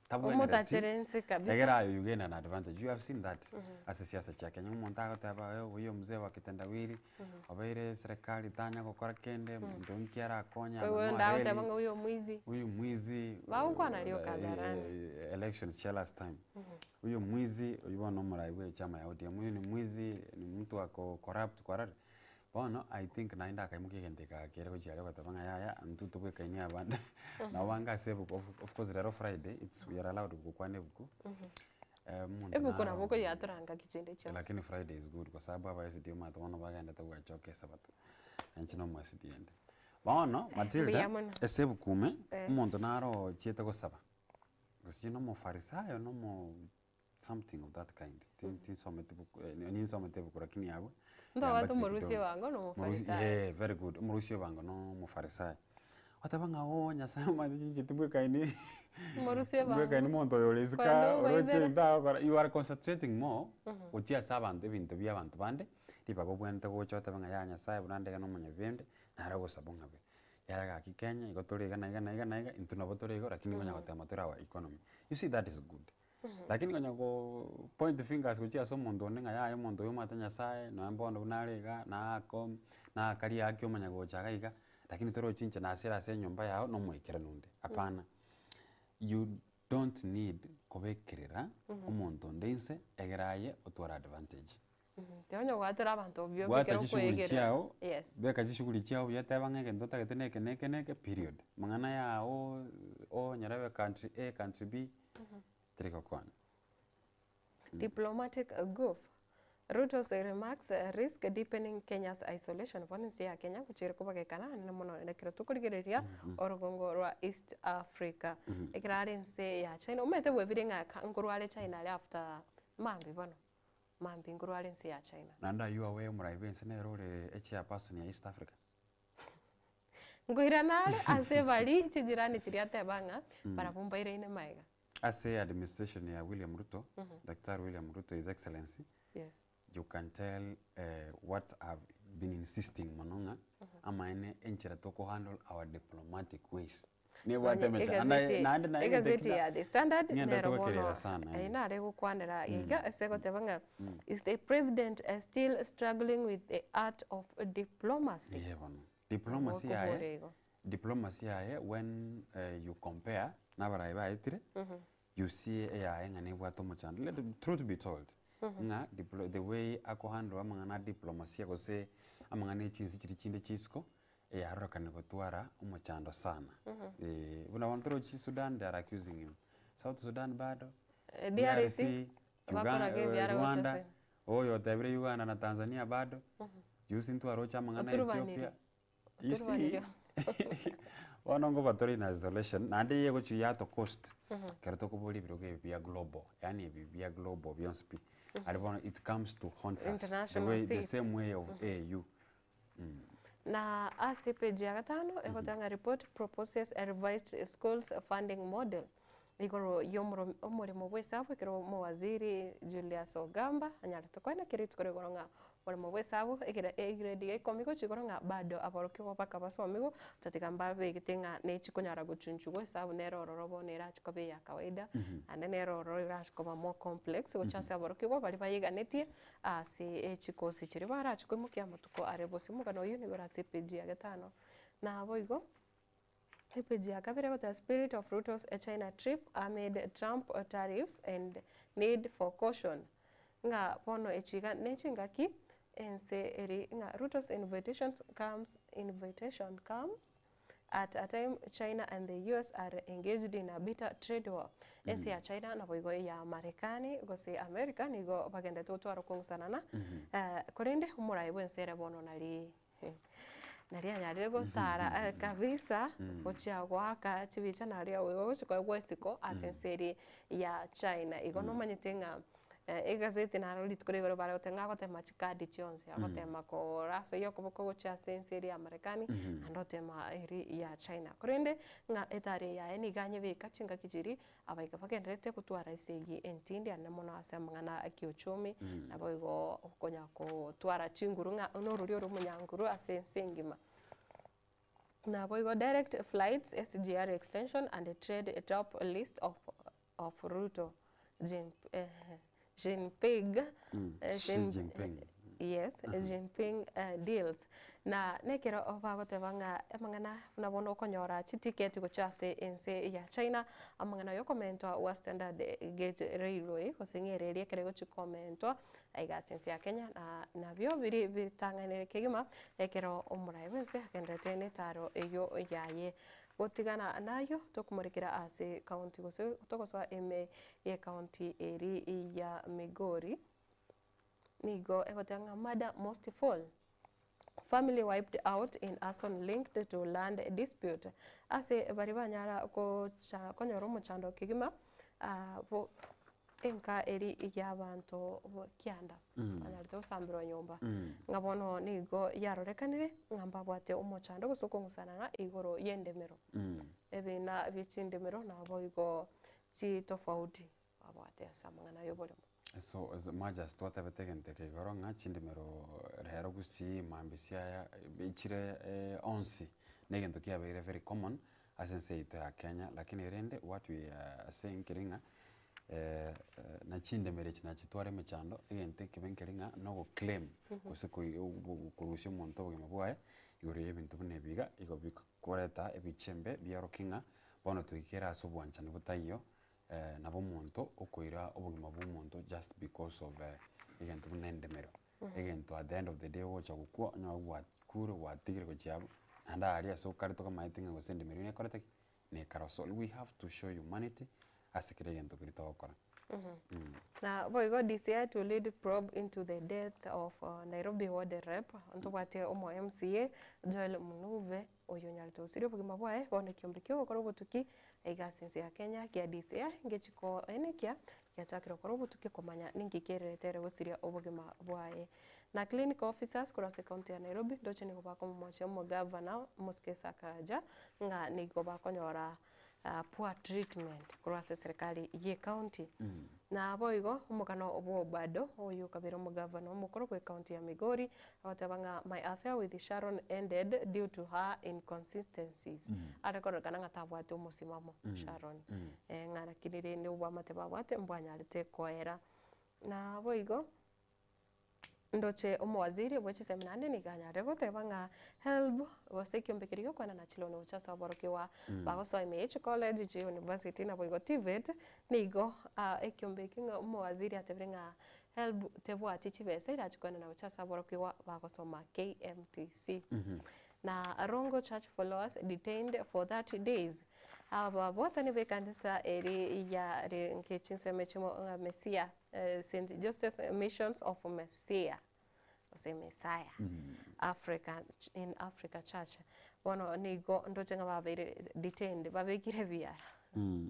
tabwenereti Omotachere inse kabisa. egere aye you gain an advantage you have seen that ase siasa chia Kenya omonto agoteba eh huyo mzee wa kitendawili obeire serikali tanya gokora kende monto nki arakonye Oyo aba onde agoteba noareri ng'a huyo mwizi. huyu mwizi Bagokwana rioka hadharani. elections chia last time huyu mwizi oywo bono omorai bwa echama ya ODM huyu ni mwizi ni mtu ako corrupt kwarorire. Bono I think naende akaimokia egento eke agakera gochia aria ogoteba ng'a yaya intwe tobwekaini abande nabo bange ase ebuku of of course rero Friday it's we are allowed gokwana ebuku omonto Ebuku naro nabo okoyiatora ngaki chinde chionsi. lakini Friday is good kwa sababu aba SDA omanyete bono bagendete goachoka esabato, na inche na omo SDA inde. Bono Matilda Mbuya mono. ase ebuku ime, Eh. omonto naro ochiete gosaba, gose na omofarisayo na omo something of that kind Ti- tinsometi buku ninsomete ebuku lakini abwo Ntobwate yambachire omorusia kidogo. ebango na Morusi- omofarisayo. eh, very good omorusia ebango na omofarisayo oteba ng'a ooh nyasaye omanyete chinche tibwekaini Omorusia ebango. mbwekaini monto oyo ore isiko Kwenda oroche obaibere. ntagokora you are concentrating more gochia ase abanto ebinto bia abanto bande ribaga obwenerete gocha otebe ng'a yaya nyasaye buna ndege na omonyabibembe nare ogosaba ng'abe yaya gaki Kenya igo tore iga na iga na iga na iga intwe nabo tore igo lakini konya gotema tore our economy you see that is good. Lakini konya koo point fingers gochia ase omonto onde ng'a yaya omonto oyo omwate nyasaye nonya mbono buna are iga naako nakaria haki omanya gocha iga iga, lakini torochi inche nasire ase enyomba yago na omoikeranu onde, hapana. You don't need kobekerera omonto onde inse egere aye otware advantage. Tiga onye gwatora abanto buya Bwata ekero chishughuli okoegerera. chiago, Yes. beka chishughuli chiago buya teba ng'a egento otagete na eke na eke na eke period. Amang'ana yago onyerebe country A country B, teri gokonya. Diplomatic goof. Ruto's remarks risk deepening Kenya's isolation. Bono ense ya Kenya gochia ere kobagekana anene mono ekero tokorigereria orogongo rwa East Africa. Ekero are ense ya China, omanyete bwebire ng'a ka nkorwa are China aria after mambia bono, mambia nkorwa are ense ya China. Naende aywo awe omorai bwense nere ore echairperson ya East Africa. Nkoirana are ase bari chijirani chiria ateba ng'a barabwo mbairaine magega. Ase administration ya William Ruto, Daktari William Ruto His Excellency, Yes. you can tell what I've been insisting mono ng'a amaene enchera toko handle our diplomatic ways nebwate Nonye emecha naende egazeti naende naye egazeti egento ya The Standard ng'ende nero togokerera bono sana eh, eh. nare gokwanera iga ase goteba ng'a is the president still struggling with the art of diplomacy? Eeh bono. Diplomacy Nabo okobora yaye igo. Diplomacy yaye when you compare na abarai baetire, you see eyaye ng'a nebwate omochando. Let truth be told, ng'a diplo the way ako handle amang'ana a diplomasia gose amang'ana ya chinse chiria chinde chia isiko, eyarorekana gotwara omochando sana. Eh, buna bono torochi Sudan they are accusing him, South Sudan bado, DRC, DRC, bakoraga Uga ebiara gocha Rwanda, ase. oyo otebire Uganda na Tanzania bado, juzi ntwaroche amang'ana ya Oturubanire. Ethiopia. You see, bono ngoba tore in isolation, naende eye egochia yato cost, ekero tokoboria ebirogo ebi bia global, yaani ebi bia global bionsi pi, aria bono it comes to haunt us, the International way, the seats. same way of AU. Na ase epeji ya gatano egoteba ng'a report proposes a revised schools funding model igoro y'omoro omoremo bw'esabu ekero omowaziri Julius Ogamba anyarete koenekia rituko rigoro ng'a Omoremo bw'esabu ekero egrade ya ikomi gochia igoro ng'a bado aborokigwa baka basomigwe, tatiga mbabegete ng'a nechi konyara gochunchugwa esabu nere ororo bono erache koba eya kawaida, naende nere ororo erache koba more complex gochia ase aborokigwa baria bayeganetie ase echikosi chiria barache koimokia amatuko are bosio. Omogano oyio nigo ore ase epage ya gatano. Naboigo, epage ya kabere egoteba spirit of Ruto's China trip amid Trump tariffs and need for caution. Ng'a bono echi iga ne chingaki ense eri ng'a Ruto's invitations comes invitation comes at a time China and the US are engaged in a bitter trade war. Ense ya China naboigo eya Marekani gose America nigo bagendete gotwara okong'usanana korende omorai bwense ere bono nari nari anyarire gotara kabisa gochia goaka chibicha naria ogochia koegwa isiko ase ense eria ya China. Igo nomanyete ng'a egazeti naro rituko rigoro bare goteba ng'a agotema chikadi chionsi, agotema kora ase okoboko gochia ase ense eria ya Marekani, naende otema eria ya China. Korende ng'a etari yaye nigo anyebeka chingaki chiria Abaika bagendererete gotwara esegi entindi ane mono ase amang'ana a kiuchumi, naboigo okonya gotwara chinguru ng'a norori ore omonyanguru ase ense engima. Naboigo direct flights, SGR extension and trade top list of of Ruto Jin Jinping Xi Jinping. Yes, Jinping deals. Na nekero bagoteba ng'a amang'ana buna bono okonyora chitiketi gochia ase ense ya China, amang'ana yokomentwa gwa Standard Gauge Railway gose ng'a ereri ekero egochia komentwa aiga ase ense ya Kenya na nabio biri bitang'anire kegima ekero omorai bwense agenderete netaro eyio yaye. Gotigana nayio tokomorekera ase county gose togosoa ime ye county eri ya Migori. Nigo egoteba ng'a murder most fall. Family wiped out in arson linked to land dispute. Ase baria banyara gocha konyora omochando kegima bo enka eri y'abanto kianda banyarete gosamberwa nyomba. Ng'a bono nigo yarorekanire ng'a mbabwate omochando gose okong'usanana igoro y'endemero. Ebina bie chindemero naboigo chitofauti babwate ase amang'ana y'oboremo. So as much as twatebete egento eke igoro ng'a chindemero rero gusii mambia siaya chire onsi na egento kiabeire very common ase ense yaito ya Kenya lakini rende what we are saying keri ng'a na chindemero echi nachitware emechando egento ekebe nkeri ng'a na ogoclaim gose korusia omonto obogima bwaye igoro ya ebinto buna ebi iga igo bikoreta ebichembe biarokia ng'a bono toikere ase obwanchani botaiyo Nabo omonto okoira obogima bwa omonto just because of egento buna endemero, egento at the end of the day ogocha gokwa onye gwakure gwatigire gochia abwo, naende aria ase okare tokamanyete ng'a gose endemero eywo nekorete ki? Nekare. So we have to show humanity ase kera egento keria togokora. Na boigo DCI to lead probe into the death of Nairobi ward rep ntobwate omo MCA Joel Munuve oyo onyarete gosiria obogima bwaye bono ekiombe kia ogokora obotuki aiga ase ense ya Kenya kia DCI ngechi koenekia giachakire gokora obotuki komanya ninki kererete ere gosiria obogima bwaye. Na clinical officers korwa ase ecounty ya Nairobi ndoche nigo bakomomochia omogavana Mosike Sakaja ng'a nigo bakonyora poor treatment korwa ase eserekari ye ecounty. Naboigo omogano bwa Obado oyio okabera omogavana omokoro bwe ecounty ya Migori agoteba ng'a my affair with Sharon ended due to her inconsistencies. Are kororekana ng'a tabwate omosimamo Sharon ng'a lakini rende obwamate babwate mbwanyarete koera. Naboigo. Ndoche omowaziri bwe chisemi naende nigo anyare goteba ng'a HELB gose ekiombe keria giokwana chiloni gocha ase aborokigwa bagosoa ime ye chicollege, chiuniversity naboigo TVET, nigo ekiombe eke ng'a omowaziri atebire ng'a HELB tebwati chibesa erache koenana gocha ase aborokigwa bagosoma KMTC. Na Rongo church followers detained for 30 days. Ababwatani b'ekanisa eri yarenge chinsemo echimo ng'a Mesia St. Joseph's Missions of Messiah gose Messiah Africa in Africa Church bono nigo ndoche ng'a babeire detained babekire ebiara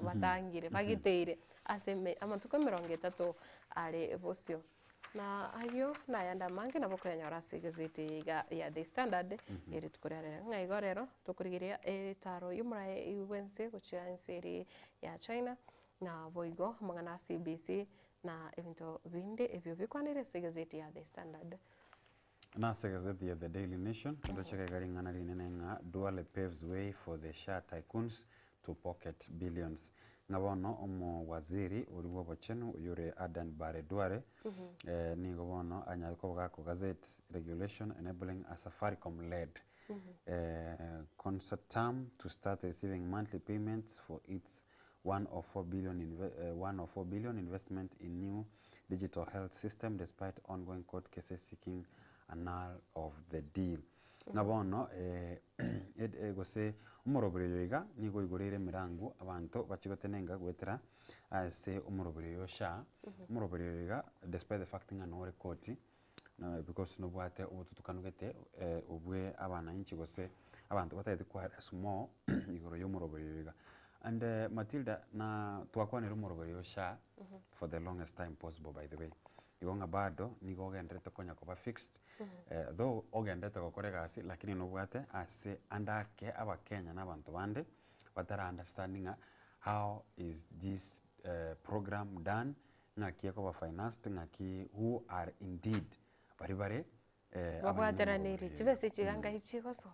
batangire bagiteire ase eme amatuko emerongo etato are bosio. Na ayio nayande amange nabo okoyanyora ase egazeti eye iga ya The Standard ya rituko ria rero. Ng'a igo rero tokorigereria etaro y'omoraia bwense gochia ense eria ya China. Naboigo amang'ana a CBC na ebinto binde ebio bikwanire ase egazeti ya The Standard. Na ase egazeti ya The Daily Nation, ndoche iga ring'ana rinene ng'a Duale paves way for the SHA tycoons to pocket billions. Ng'a bono omowaziri oria bw'obochenu oyore Adan Barre Duale, nigo bono anyare koba gako gazette regulation enabling a Safaricom led consortium to start receiving monthly payments for its 104 billion, 104 billion investment in new digital health system despite ongoing court cases seeking annul of the deal. Ng'a bono gose omoroberi oyo iga nigo oigoreire emerango abanto bachie gotenenga goetera ase omoroberi oyo o SHA. Omoroberi oyo iga despite the fact ng'a nore koti because nobwate obotutukanu gete obwe abananchi gose abanto batagete koaddress more igoro ya omoroberi oyo iga. And Matilda na twakwanire omoroberi oyo SHA for the longest time possible by the way. Igo ng'a bado nigo ogendererete konya koba fixed though ogendererete gokora egasi lakini nobwate ase ande ake abakenya na abanto bande batara understand ng'a how is this program done, ng'aki ekoba financed, ng'aki who are indeed baria bare abanyene Babwateraniri omoroberi oyo. chibesa echi iga ngai chigosoa.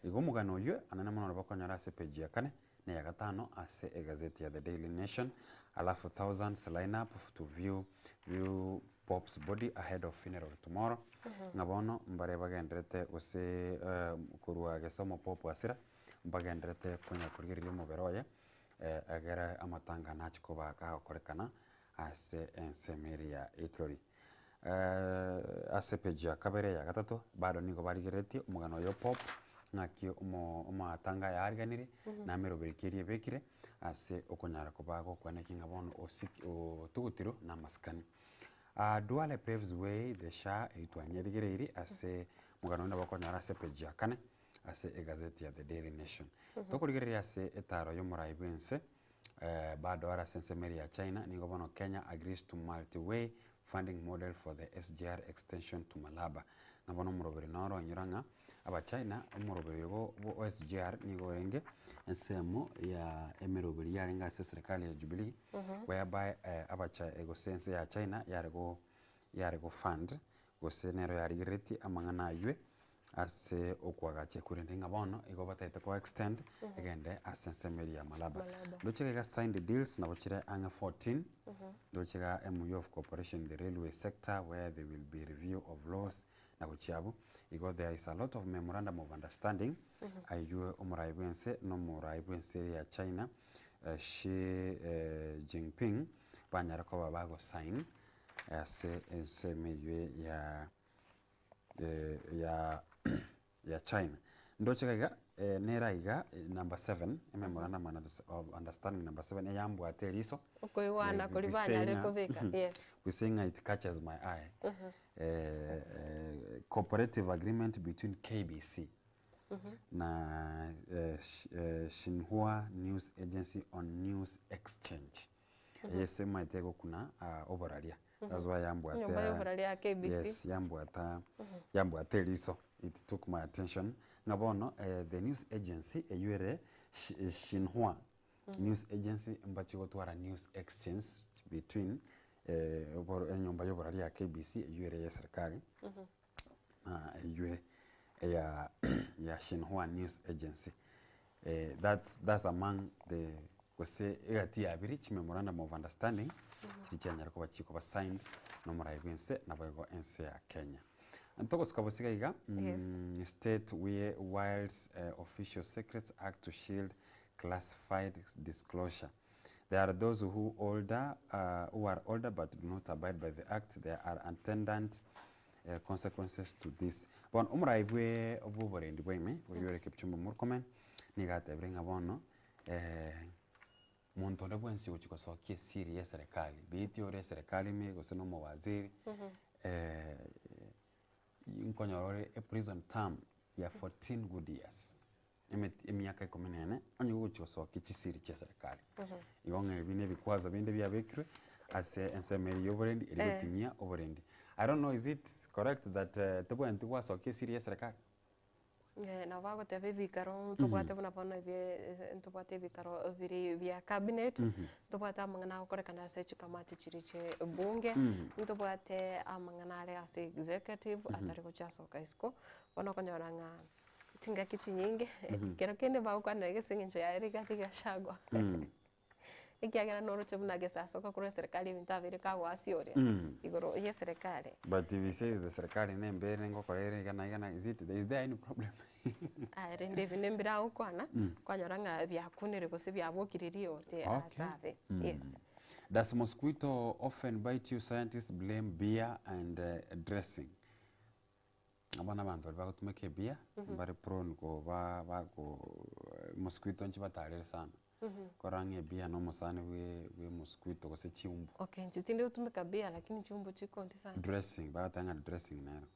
Igo omogano oyio anene mono nabo okonyora ase page ya kane na eya gatano ase egazeti ya The Daily Nation, alafu thousands line up to view view Pope's body ahead of funeral tomorrow, ng'a bono mbare bagendererete gose korwa gese omopope asira, mbagendererete konya korigereria omobere oye, egere amatanga nache koba gagokorekana ase ensemo eria ya Italy. Ase page ya kabere ya gatato bado nigo barigereretie omogano oyo Pope ng'aki omo omatanga aya ariganirie na emeroberi ki eria ebekire ase okonyara koba gokwaneki ng'a bono osiki otugutirwe na amasikani. Duale paves way the SHA eywo twanyerigereirie ase omogano oyio nabo okonyora ase page ya kane ase egazeti ya The Daily Nation. Tokorigereria ase etaro ya omorai bwense bado are ase ensemo eria ya China, nigo bono Kenya agrees to multi-way funding model for the SGR extension to Malaba. Ng'a bono omoroberi noro oinyora ng'a Abachina omoroberi oyo bo o SGR nigo orenge ensemo ya emeroberi yarenge ase eserekari ya Jubilee whereby abacha gose ense ya China yare go yare go fund gose nero yarigereretie amang'ana aywe ase okoagacha korende ng'a bono igo batagete ko extend egende ase ensemo eria ya Malaba. Ndoche iga signed deals nabo chire ang'e 14, ndoche iga MOU of cooperation in the railway sector where there will be review of laws na gochia abwo. Igo there is a lot of memorandum of understanding aywo omorai bwense na omorai bwense eria ya China Xi Jinping banyare koba bago sign ase ensemo eywo ya ya ya China. Ndoche iga iga, nere iga number 7, ememorandum of understanding number 7 eyambwate eriso. Okoigwana koria banyarire kobeka, yes. We say ng'a it catches my eye. Cooperative agreement between KBC na Xinhua News Agency on News Exchange. Eye ase emaete egokuna oboraria. That's why yambwate Enyomba ya oboraria ya KBC. Yes, yambwata yambwata eriso. It took my attention ng'a bono the news agency eywo ere Xinhua News Agency mbachi gotwara news exchange between enyomba ya oboraria ya KBC eywo ere ya eserikari na eywo eya ya Xinhua News Agency. That's that's among the gose egati ya biri chimemorandum of understanding chiria chianyara koba chikoba signed na omorai bwa ense naboigo ense ya Kenya. Ntogosuka bosio iga iga, state wields official secrets act to shield classified disclosure. There are those who older who are older but do not abide by the act, there are attendant consequences to this. Bono omorai bwe bw'oborendi bwa ime oyio ore Kipchumba Murkomen nigo atebire ng'a bono monto onde bwensi ogochia gosokia esiri ya eserekari, be it ore eserekari ime gose na omowaziri, nkonyora ore eprison term ya 14 good years. Emeti emiaka ikomi na ene, onye gogochia gosokia chisiri chia eserekari. Igo ng'a ebi na ebikwazo binde biabekirwe ase ensemo eria ya oborendi eri gotinyia oborendi. I don't know is it correct that tobwenereti gwasokia esiri ya eserekari? Nabo bagoteba ebikaro ntobwate buna bono ebie ntobwate ebikaro bire bia cabinet, ntobwate amang'ana agokorekana ase chikamati chiria chie ebunge, ntobwate amang'ana are ase executive atari gochia asoka isiko, bono okonyora ng'a chingaki chinyinge, ekero kende bagokwanera gese eng'encho yaye Rigathi Gachagua, ekiagera noroche buna gesasoka korwa eserekari ebinto abeire kagoasia oria, igoro ya eserekari. But if he says the serikali ne embe ere ngokora ere iga na iga na is it is there any problem? Aye rende ebi nembire agokwana, kwanyora ng'a biakunire gose biabokire riote ase abe, yes. Does mosquito often bite you scientists blame beer and dressing. Abwo nabanto baria bagotumeka ebiya, mbare prone koba bako mosquito nchibatarere sana. Korora ng'a ebiya na omosani bwe bwe mosquito gose chiumbu. Okay, inche tindi gotumeka beer lakini chiumbu chikondi sana. Dressing, bagoteba ng'a dressing nero.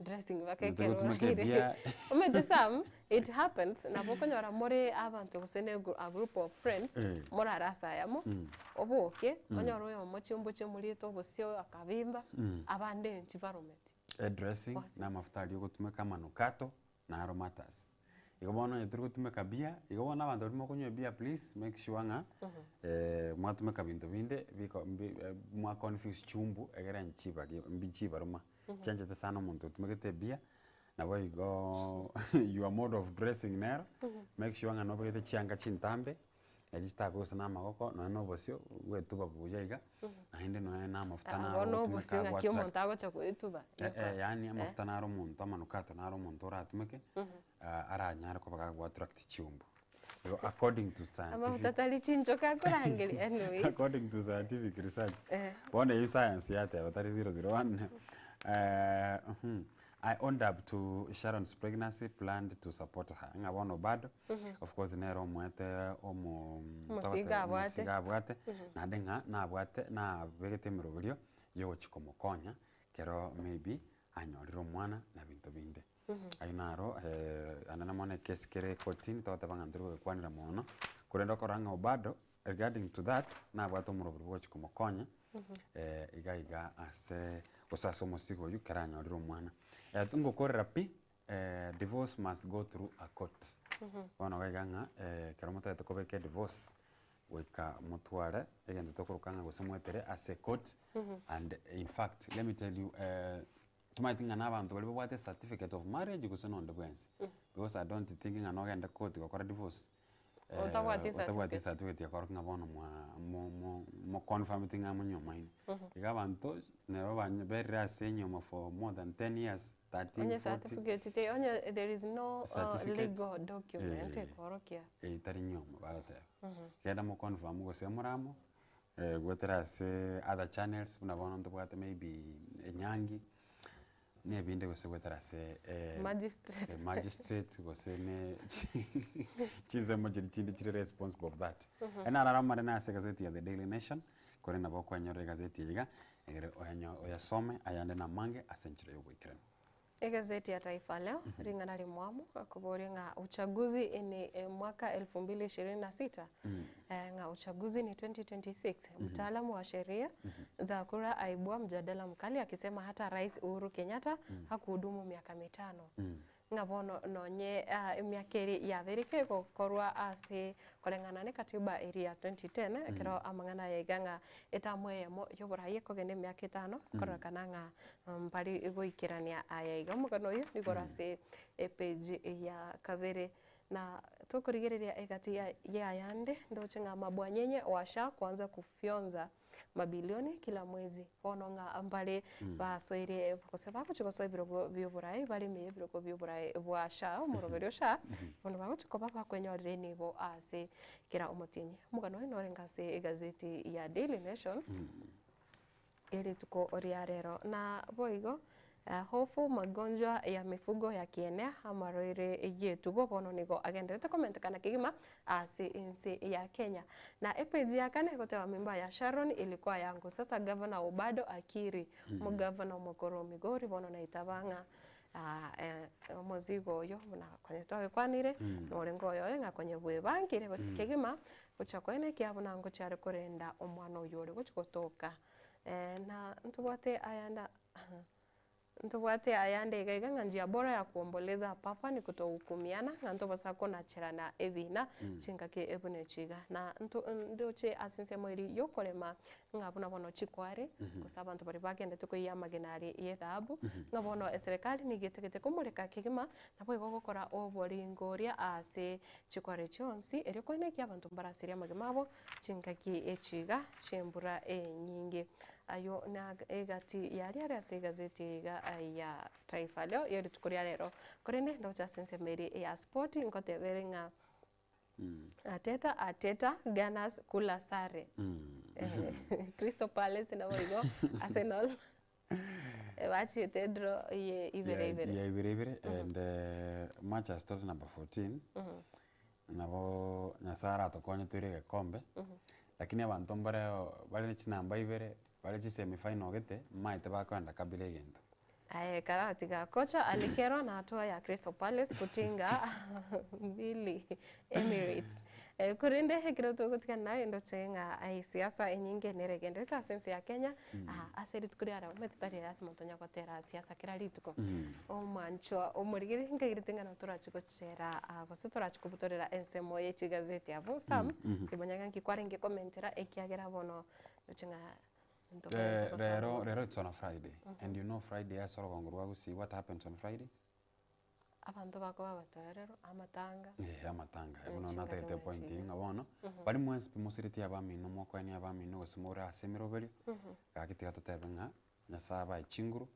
Dressing Omonto mpaka ekero ogotumeka oraire. ebiya Omanyete some, it happens, nabo okonyora more abanto gose na a group of friends, morare ase ayamo, oboke, onyore oyomo chiumbu chimoriete obosio akabimba, abande nchibarometi. Edressing na amafuta aria ogotumeka amanukato naro matters. Igo bono onye tori gotumeka beer, igo bono abanto baria mokonywa ebeer please make sure ng'a mwatumeka binto binde biko mbi mwa confuse chumbu egere nchibaria mbi nchibaruma. Chianchete sana omonto otumegete ebeer, nabo igoo your mode of dressing nero, make sure ng'a nobegete chianga chintambe. Erio chitakoe gose na amagoko, nonya na obosio, bwetuba buya iga, naende nonya na amafuta Ah, naro bono ogotumeka obosio agwo ng'aki omonto attract. agocha goetuba? Eh, eh, yaani Eh. amafuta naro omonto, amanukato naro omonto oratumeke, ah, aranyare koba kago attract chiumbu. Igo according to Amafuta scientific tari chinchoka akorangeria anyway. according to scientific research. Eh. Bono eywo science yateba tari 001 I owned up to Sharon's pregnancy planned to support her ng'a bono bado of course nere omoete omo Omosigo abwate. omosigo abwate naende ng'a nabwate nabegete emeroberio ya ogochia komokonya ekero maybe anyorire omwana na binto binde. Ayio naro naende mono ekesi kere kotini togoteba ng'a ntori gokwanera mono, korende okorora ng'a bado Regarding to that, nabwate omorobori bwogochia komokonya iga iga ase gose ase omosigo oyio ekero anyorire omwana. Ngokorera pi, divorce must go through a court. Bono iga iga ng'a ekero motagete kobeka edivorce, goika motware egento tokoroka ng'a gose moetere ase ecourt, and in fact let me tell you tomanyeti ng'a na abanto baria babwate certificate of marriage gose nonde bwensi, because I don't think ng'a nogende court gokora divorce. Otabwati otabwati ecertificate. ecertificate ekorokia ng'a bono mwa mo- mo- moconfirmeti ng'a monywomaine. Iga abanto nabo berire ase enyiomo for more than 10 years, 13, Onye 40. certificate teiyo, onye there is no Certificate, legal document eh, ekorokia. eh, tari nyiomo bagoteba. Genda moconfirm gose more amo, goetera ase other channels buna bono ntobwate maybe enyangi. Na ebinde gose goetera ase eh, Magistrate. eh, magistrate gose ne chinsemo chiria chinde chire responsible of that. Enarara amarene ase egazeti ya The Daily Nation, kore nabo okwenyorera egazeti eye iga, egere oyanyo oyasome ayande namange ase enchera ya oboikeranu. Egazeti ya Taifa Leo, ring'ana rimwamu, akoboria ng'a uchaguzi ni mwaka 2026, ng'a uchaguzi ni 2026. Mtaalamu wa sheria za kura aibua mjadala mkali akisema hata Rais Uhuru Kenyatta hakuhudumu miaka mitano. Ng'a bono nonye emiaka eria yabeire kegokorwa ase koreng'ana ne katiba eria ya 2010 ekero amang'ana aya iga ng'a etamu eyemo y'oborai ekogenda emiaka etano kororekana ng'a mbari goikerania aya iga. Omogano oyo nigo ore ase epage ya kabere. Na tokorigereria egati ya yayande ndoche ng'a mabwanyenye washa kuanza kufyonza mabilioni kila mwezi. Bono ng'a mbare basoire gose bagochia gosoa ebirogo bia oboraai bare ime y'ebirogo bia oboraai bwa SHA, omoroberio o SHA, bono bagochia koba bakwenyorera enibo ase kera omotienyi. Omogano oyo norenge ase egazeti ya Daily Nation. Rituko ria rero. Na boigo hofu magonjwa ya mifugo yakienea, amarwaire y'etugo bono nigo agenderete komentekana kegima ase ense ya Kenya. Na epeji ya kane egoteba mimba ya Sharon ilikuwa yangu, sasa gavana Obado akiri, omogavana omokoro o Migori bono naitaba ng'a omozigo oyo buna konya twagekwanire, norenge oyoye ng'a konya bwebangire kegima gochia koenekia buna ngochia are korenda omwana oyio ore gochia gotoka. Na ntobwate ayanda ntobwate ayande iga iga ng'a njia bora ya kuomboleza papa ni kutohukumiana ng'a ntobasa konacherana ebina chingaki buna echi iga. Na nto ndoche ase ensemo eria yokorema ng'a buna bono chikware gose abanto baria bagendete koiyia amagena aria ya edhahabu ng'a bono eserekari nigo etagete komoreka kegima naboigo gokora oboringo oria ase chikware chionsi erio koenekia abanto mbarasirie amagima abo Chingaki echi iga chi'embura enyinge. Ayio na egati yaria are ase egazeti eye iga ya Taifa Leo ye rituko ria rero. Korende ndoche ase ensemo eria ya sport ngoteba ere ng'a Arteta Arteta Gunners kula sare. Crystal Palace naboigo Arsenal bachiete draw ye ibere ibere. Ya ibere ibere and match as tore number 14 Nabo Nyasaye aratokonye toire egekombe, lakini abanto mbareo bare ne chinamba ibere, bare chisemi final gete, mmaete bakoenda kabila egento. Aye karatiga kocha alikerwa na hatua ya Crystal Palace kutinga mbili Emirates. Eh, korende ekero togotigana naye ndoche ng'a aye siasa enyinge nere egenderete ase ense ya Kenya, ah, ase rituko riareo omanyete tari lasima tonya gotera siasa kera rituko. Omwanchwa omorigeri nkairete ng'a natorache gochera gose torache kobutorera ensemo ye chigazeti abwo Sam, timanya ng'a nki kwarenge komentera ekiagera bono ndoche ng'a ntobwenerete gosoa Rero, mono. rero it's on a Friday, and you know Friday ase orogongo rwa Gusii what happens on Fridays? Abanto bakoba abatoereru, amatanga. Eh, amatanga, Eh, bono chingaki natagete buna epoint chiga. eye ng'a bono, baria mwensi pi mosiretie abamino mokoenia abamino gose more ase emeroberio, gaki tiga totebe ng'a Nyasaye abae chinguru,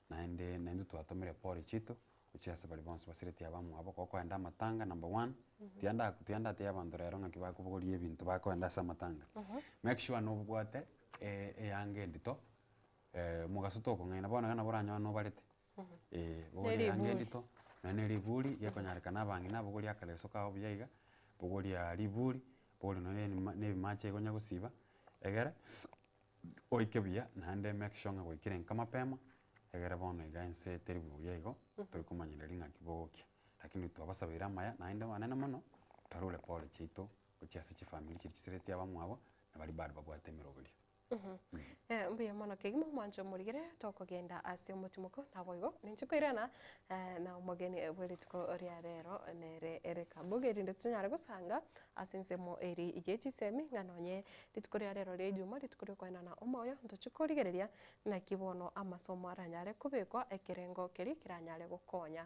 naende naintwe twatomire pore chiaito, gochia ase baria bonsi basiretie abamwabo, gokoenda amatanga number one, tiga nda tiga ndatebie abanto rero ng'aki bakobogoria ebinto bakoenda ase amatanga. Make sure nobwate eyanga endito, omogaso tokong'aina, bono iga nabo oranyore nobarete, eh, bogoria eyanga Neriburi. endito, nonya na eriburi, gekonyarekana abang'ina bogoria akareso kago buya iga, bogoria riburi, bogoria nonya na ebimache iga onya gosiba, egere. Oike buya naende make sure ng'a gwaikire nka mapema, egere bono iga ense teri buya igo, tori komanyereria ng'aki bogokia. Lakini twabasabeire amaya naende abanene mono, twarure pole chiaito gochia ase chifamiri chiria chisiretie abamwabo, na baria bado babwate emeroberio. Mbuya mono kegima omwancho omorigere tokogenda ase omotimoko naboigo ninche koirana na omogeni bwe rituko ria rero nere Eric Abuga erinde tonyare gosanga Ase ensemo eri ye chisemi, ng'a nonye rituko ria rero ria Ijuma, rituko ri'okoenana omoyo, ntochie korigereria naki bono amasomo aranyare kobekwa ekerengo keria keranyare gokonya.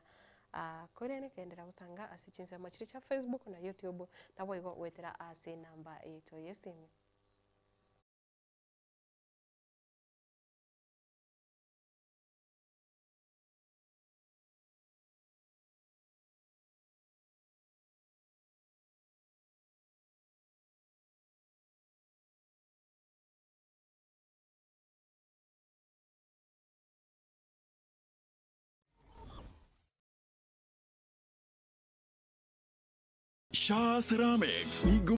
Korende genderera gosanga ase chinsemo chiria chia Facebook na YouTube, naboigo goetera ase enamba yaito y'esimi. Sha Ceramics nigo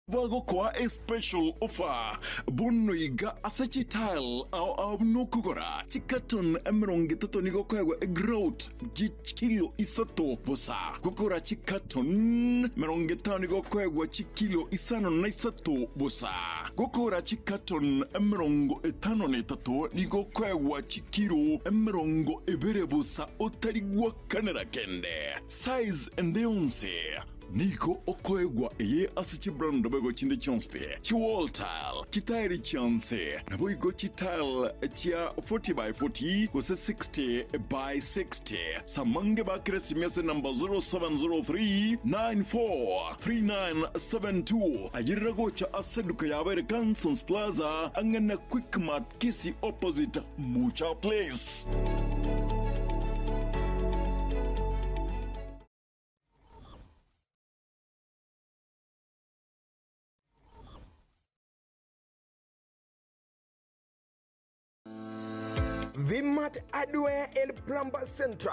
bagokoa a special offer bono iga ase chitile ao ao buna okogora chicarton 30 nigo okoegwa egrout chikilo isato bosa. Gokora chicarton 50 nigo okoegwa chikilo 53 bosa. Gokora chicarton 53 nigo okoegwa chikilo 20 bosa otari gwakanera kende. Size ende yonsi nigo okoegwa eye ase chibrand boigo chinde chionsi pi, chiwall tile, chitairi chionsi, naboigo chitile chia 40 by 40 gose 60 by 60. Samange bakere esimi ase number 0703 94 3972 ayerera gocha ase eduka yabo ere Cansons Plaza ang'e na Quickmart Kisii opposite Mucha Place. Vmart Hardware and Plumber Centre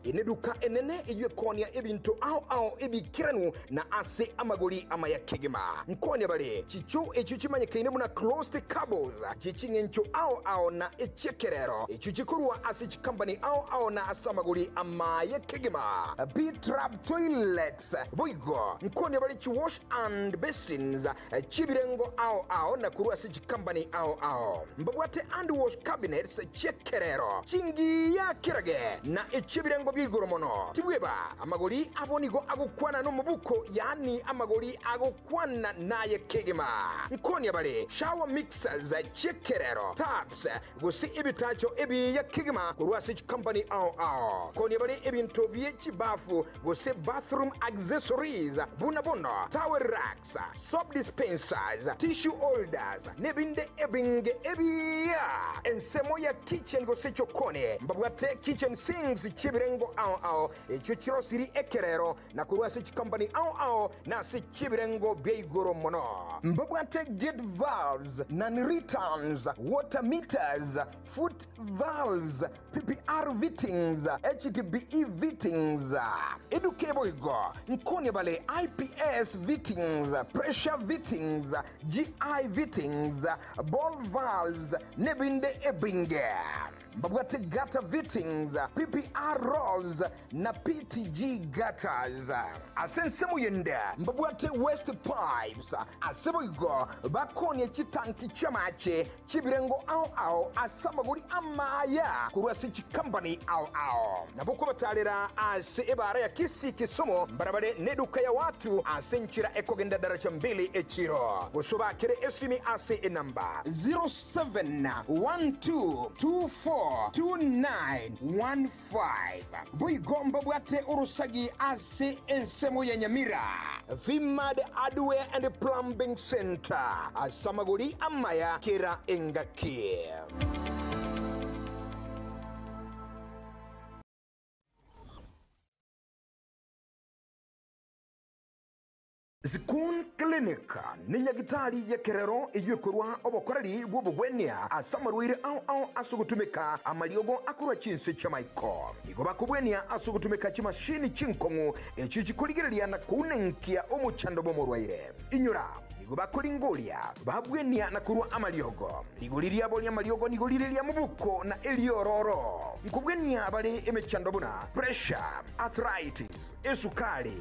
neduka enene eywo ekonia ebinto ao ao ebikeranu na ase amagori amaya kegima. Nkonia bare chicho echio chimanyekaine buna closed cables chie ching'encho ao ao na echiekerero echio chikorwa ase chikambani ao ao na ase amagori amaya kegima. B-trap toilets boigo nkonia bare chiwash and basins chibirengo ao ao na korwa ase chikambani ao ao. Mbabwate hand wash cabinets chiekerero chingiya kerage na echibirengo bia igoro mono. Tibweba amagori abo nigo agokwana n'omobuko, yaani amagori agokwana naye kegima. Nkonia bare shower mixers chiekerero taps gose ebitacho ebiya kegima korwa ase chikompany ao ao. Nkonia bare ebinto bie chibafu gose bathroom accessories buna bono towel racks, soap dispensers, tissue holders nebinde ebinge ebiya. Ensemo ya kitchen gose chokoni mbabwate kitchen sinks chibirengo ao ao echio chirosiri ekerero na korwa ase chikompany ao ao na ase chibirengo bia igoro mono. Mbabwate gate valves, non returns, water meters, foot valves, PPR fittings, HDPE fittings, eduke boigo nkonia bale IPS fittings, pressure fittings, GI fittings, ball valves nebinde ebinge. Mbabwate gutter fittings, PPR rolls na PTG gutters. Ase ensemo yende mbabwate west pipes ase boigo bakonia chitanki chiamache chibirengo ao ao ase amagori amaya korwa ase chikambani ao ao. Nabo kobatarera ase ebara ya Kisii Kisumu mbarabare neduka ya watu ase enchera ekogenda daraja mbili echiro. Gosobakere esimi ase enamba 0712242915. Boigo mbabwate orosagi ase ensemo ya Nyamira. Vimad Hardware and Plumbing Center ase amagori amaya kera engaki. Zikun Clinic ni nyagitari yekerero eywo ekorwa obokoreri bw'obogwenia ase amarwaire ao ao ase ogotumeka amariogo akorwa chinse chiamaiko. Nigo bakobwenia ase ogotumeka chimashini chinkong'u echio chikorigereria na kounenkia omochando bw'omorwaire. Inyora nigo bakoringoria babwenia na korwa amariogo. Rigori riabo ria amariogo nigo rire ria mobuko na eriororo. Nkobwenia bare emechando buna pressure, arthritis, esukari,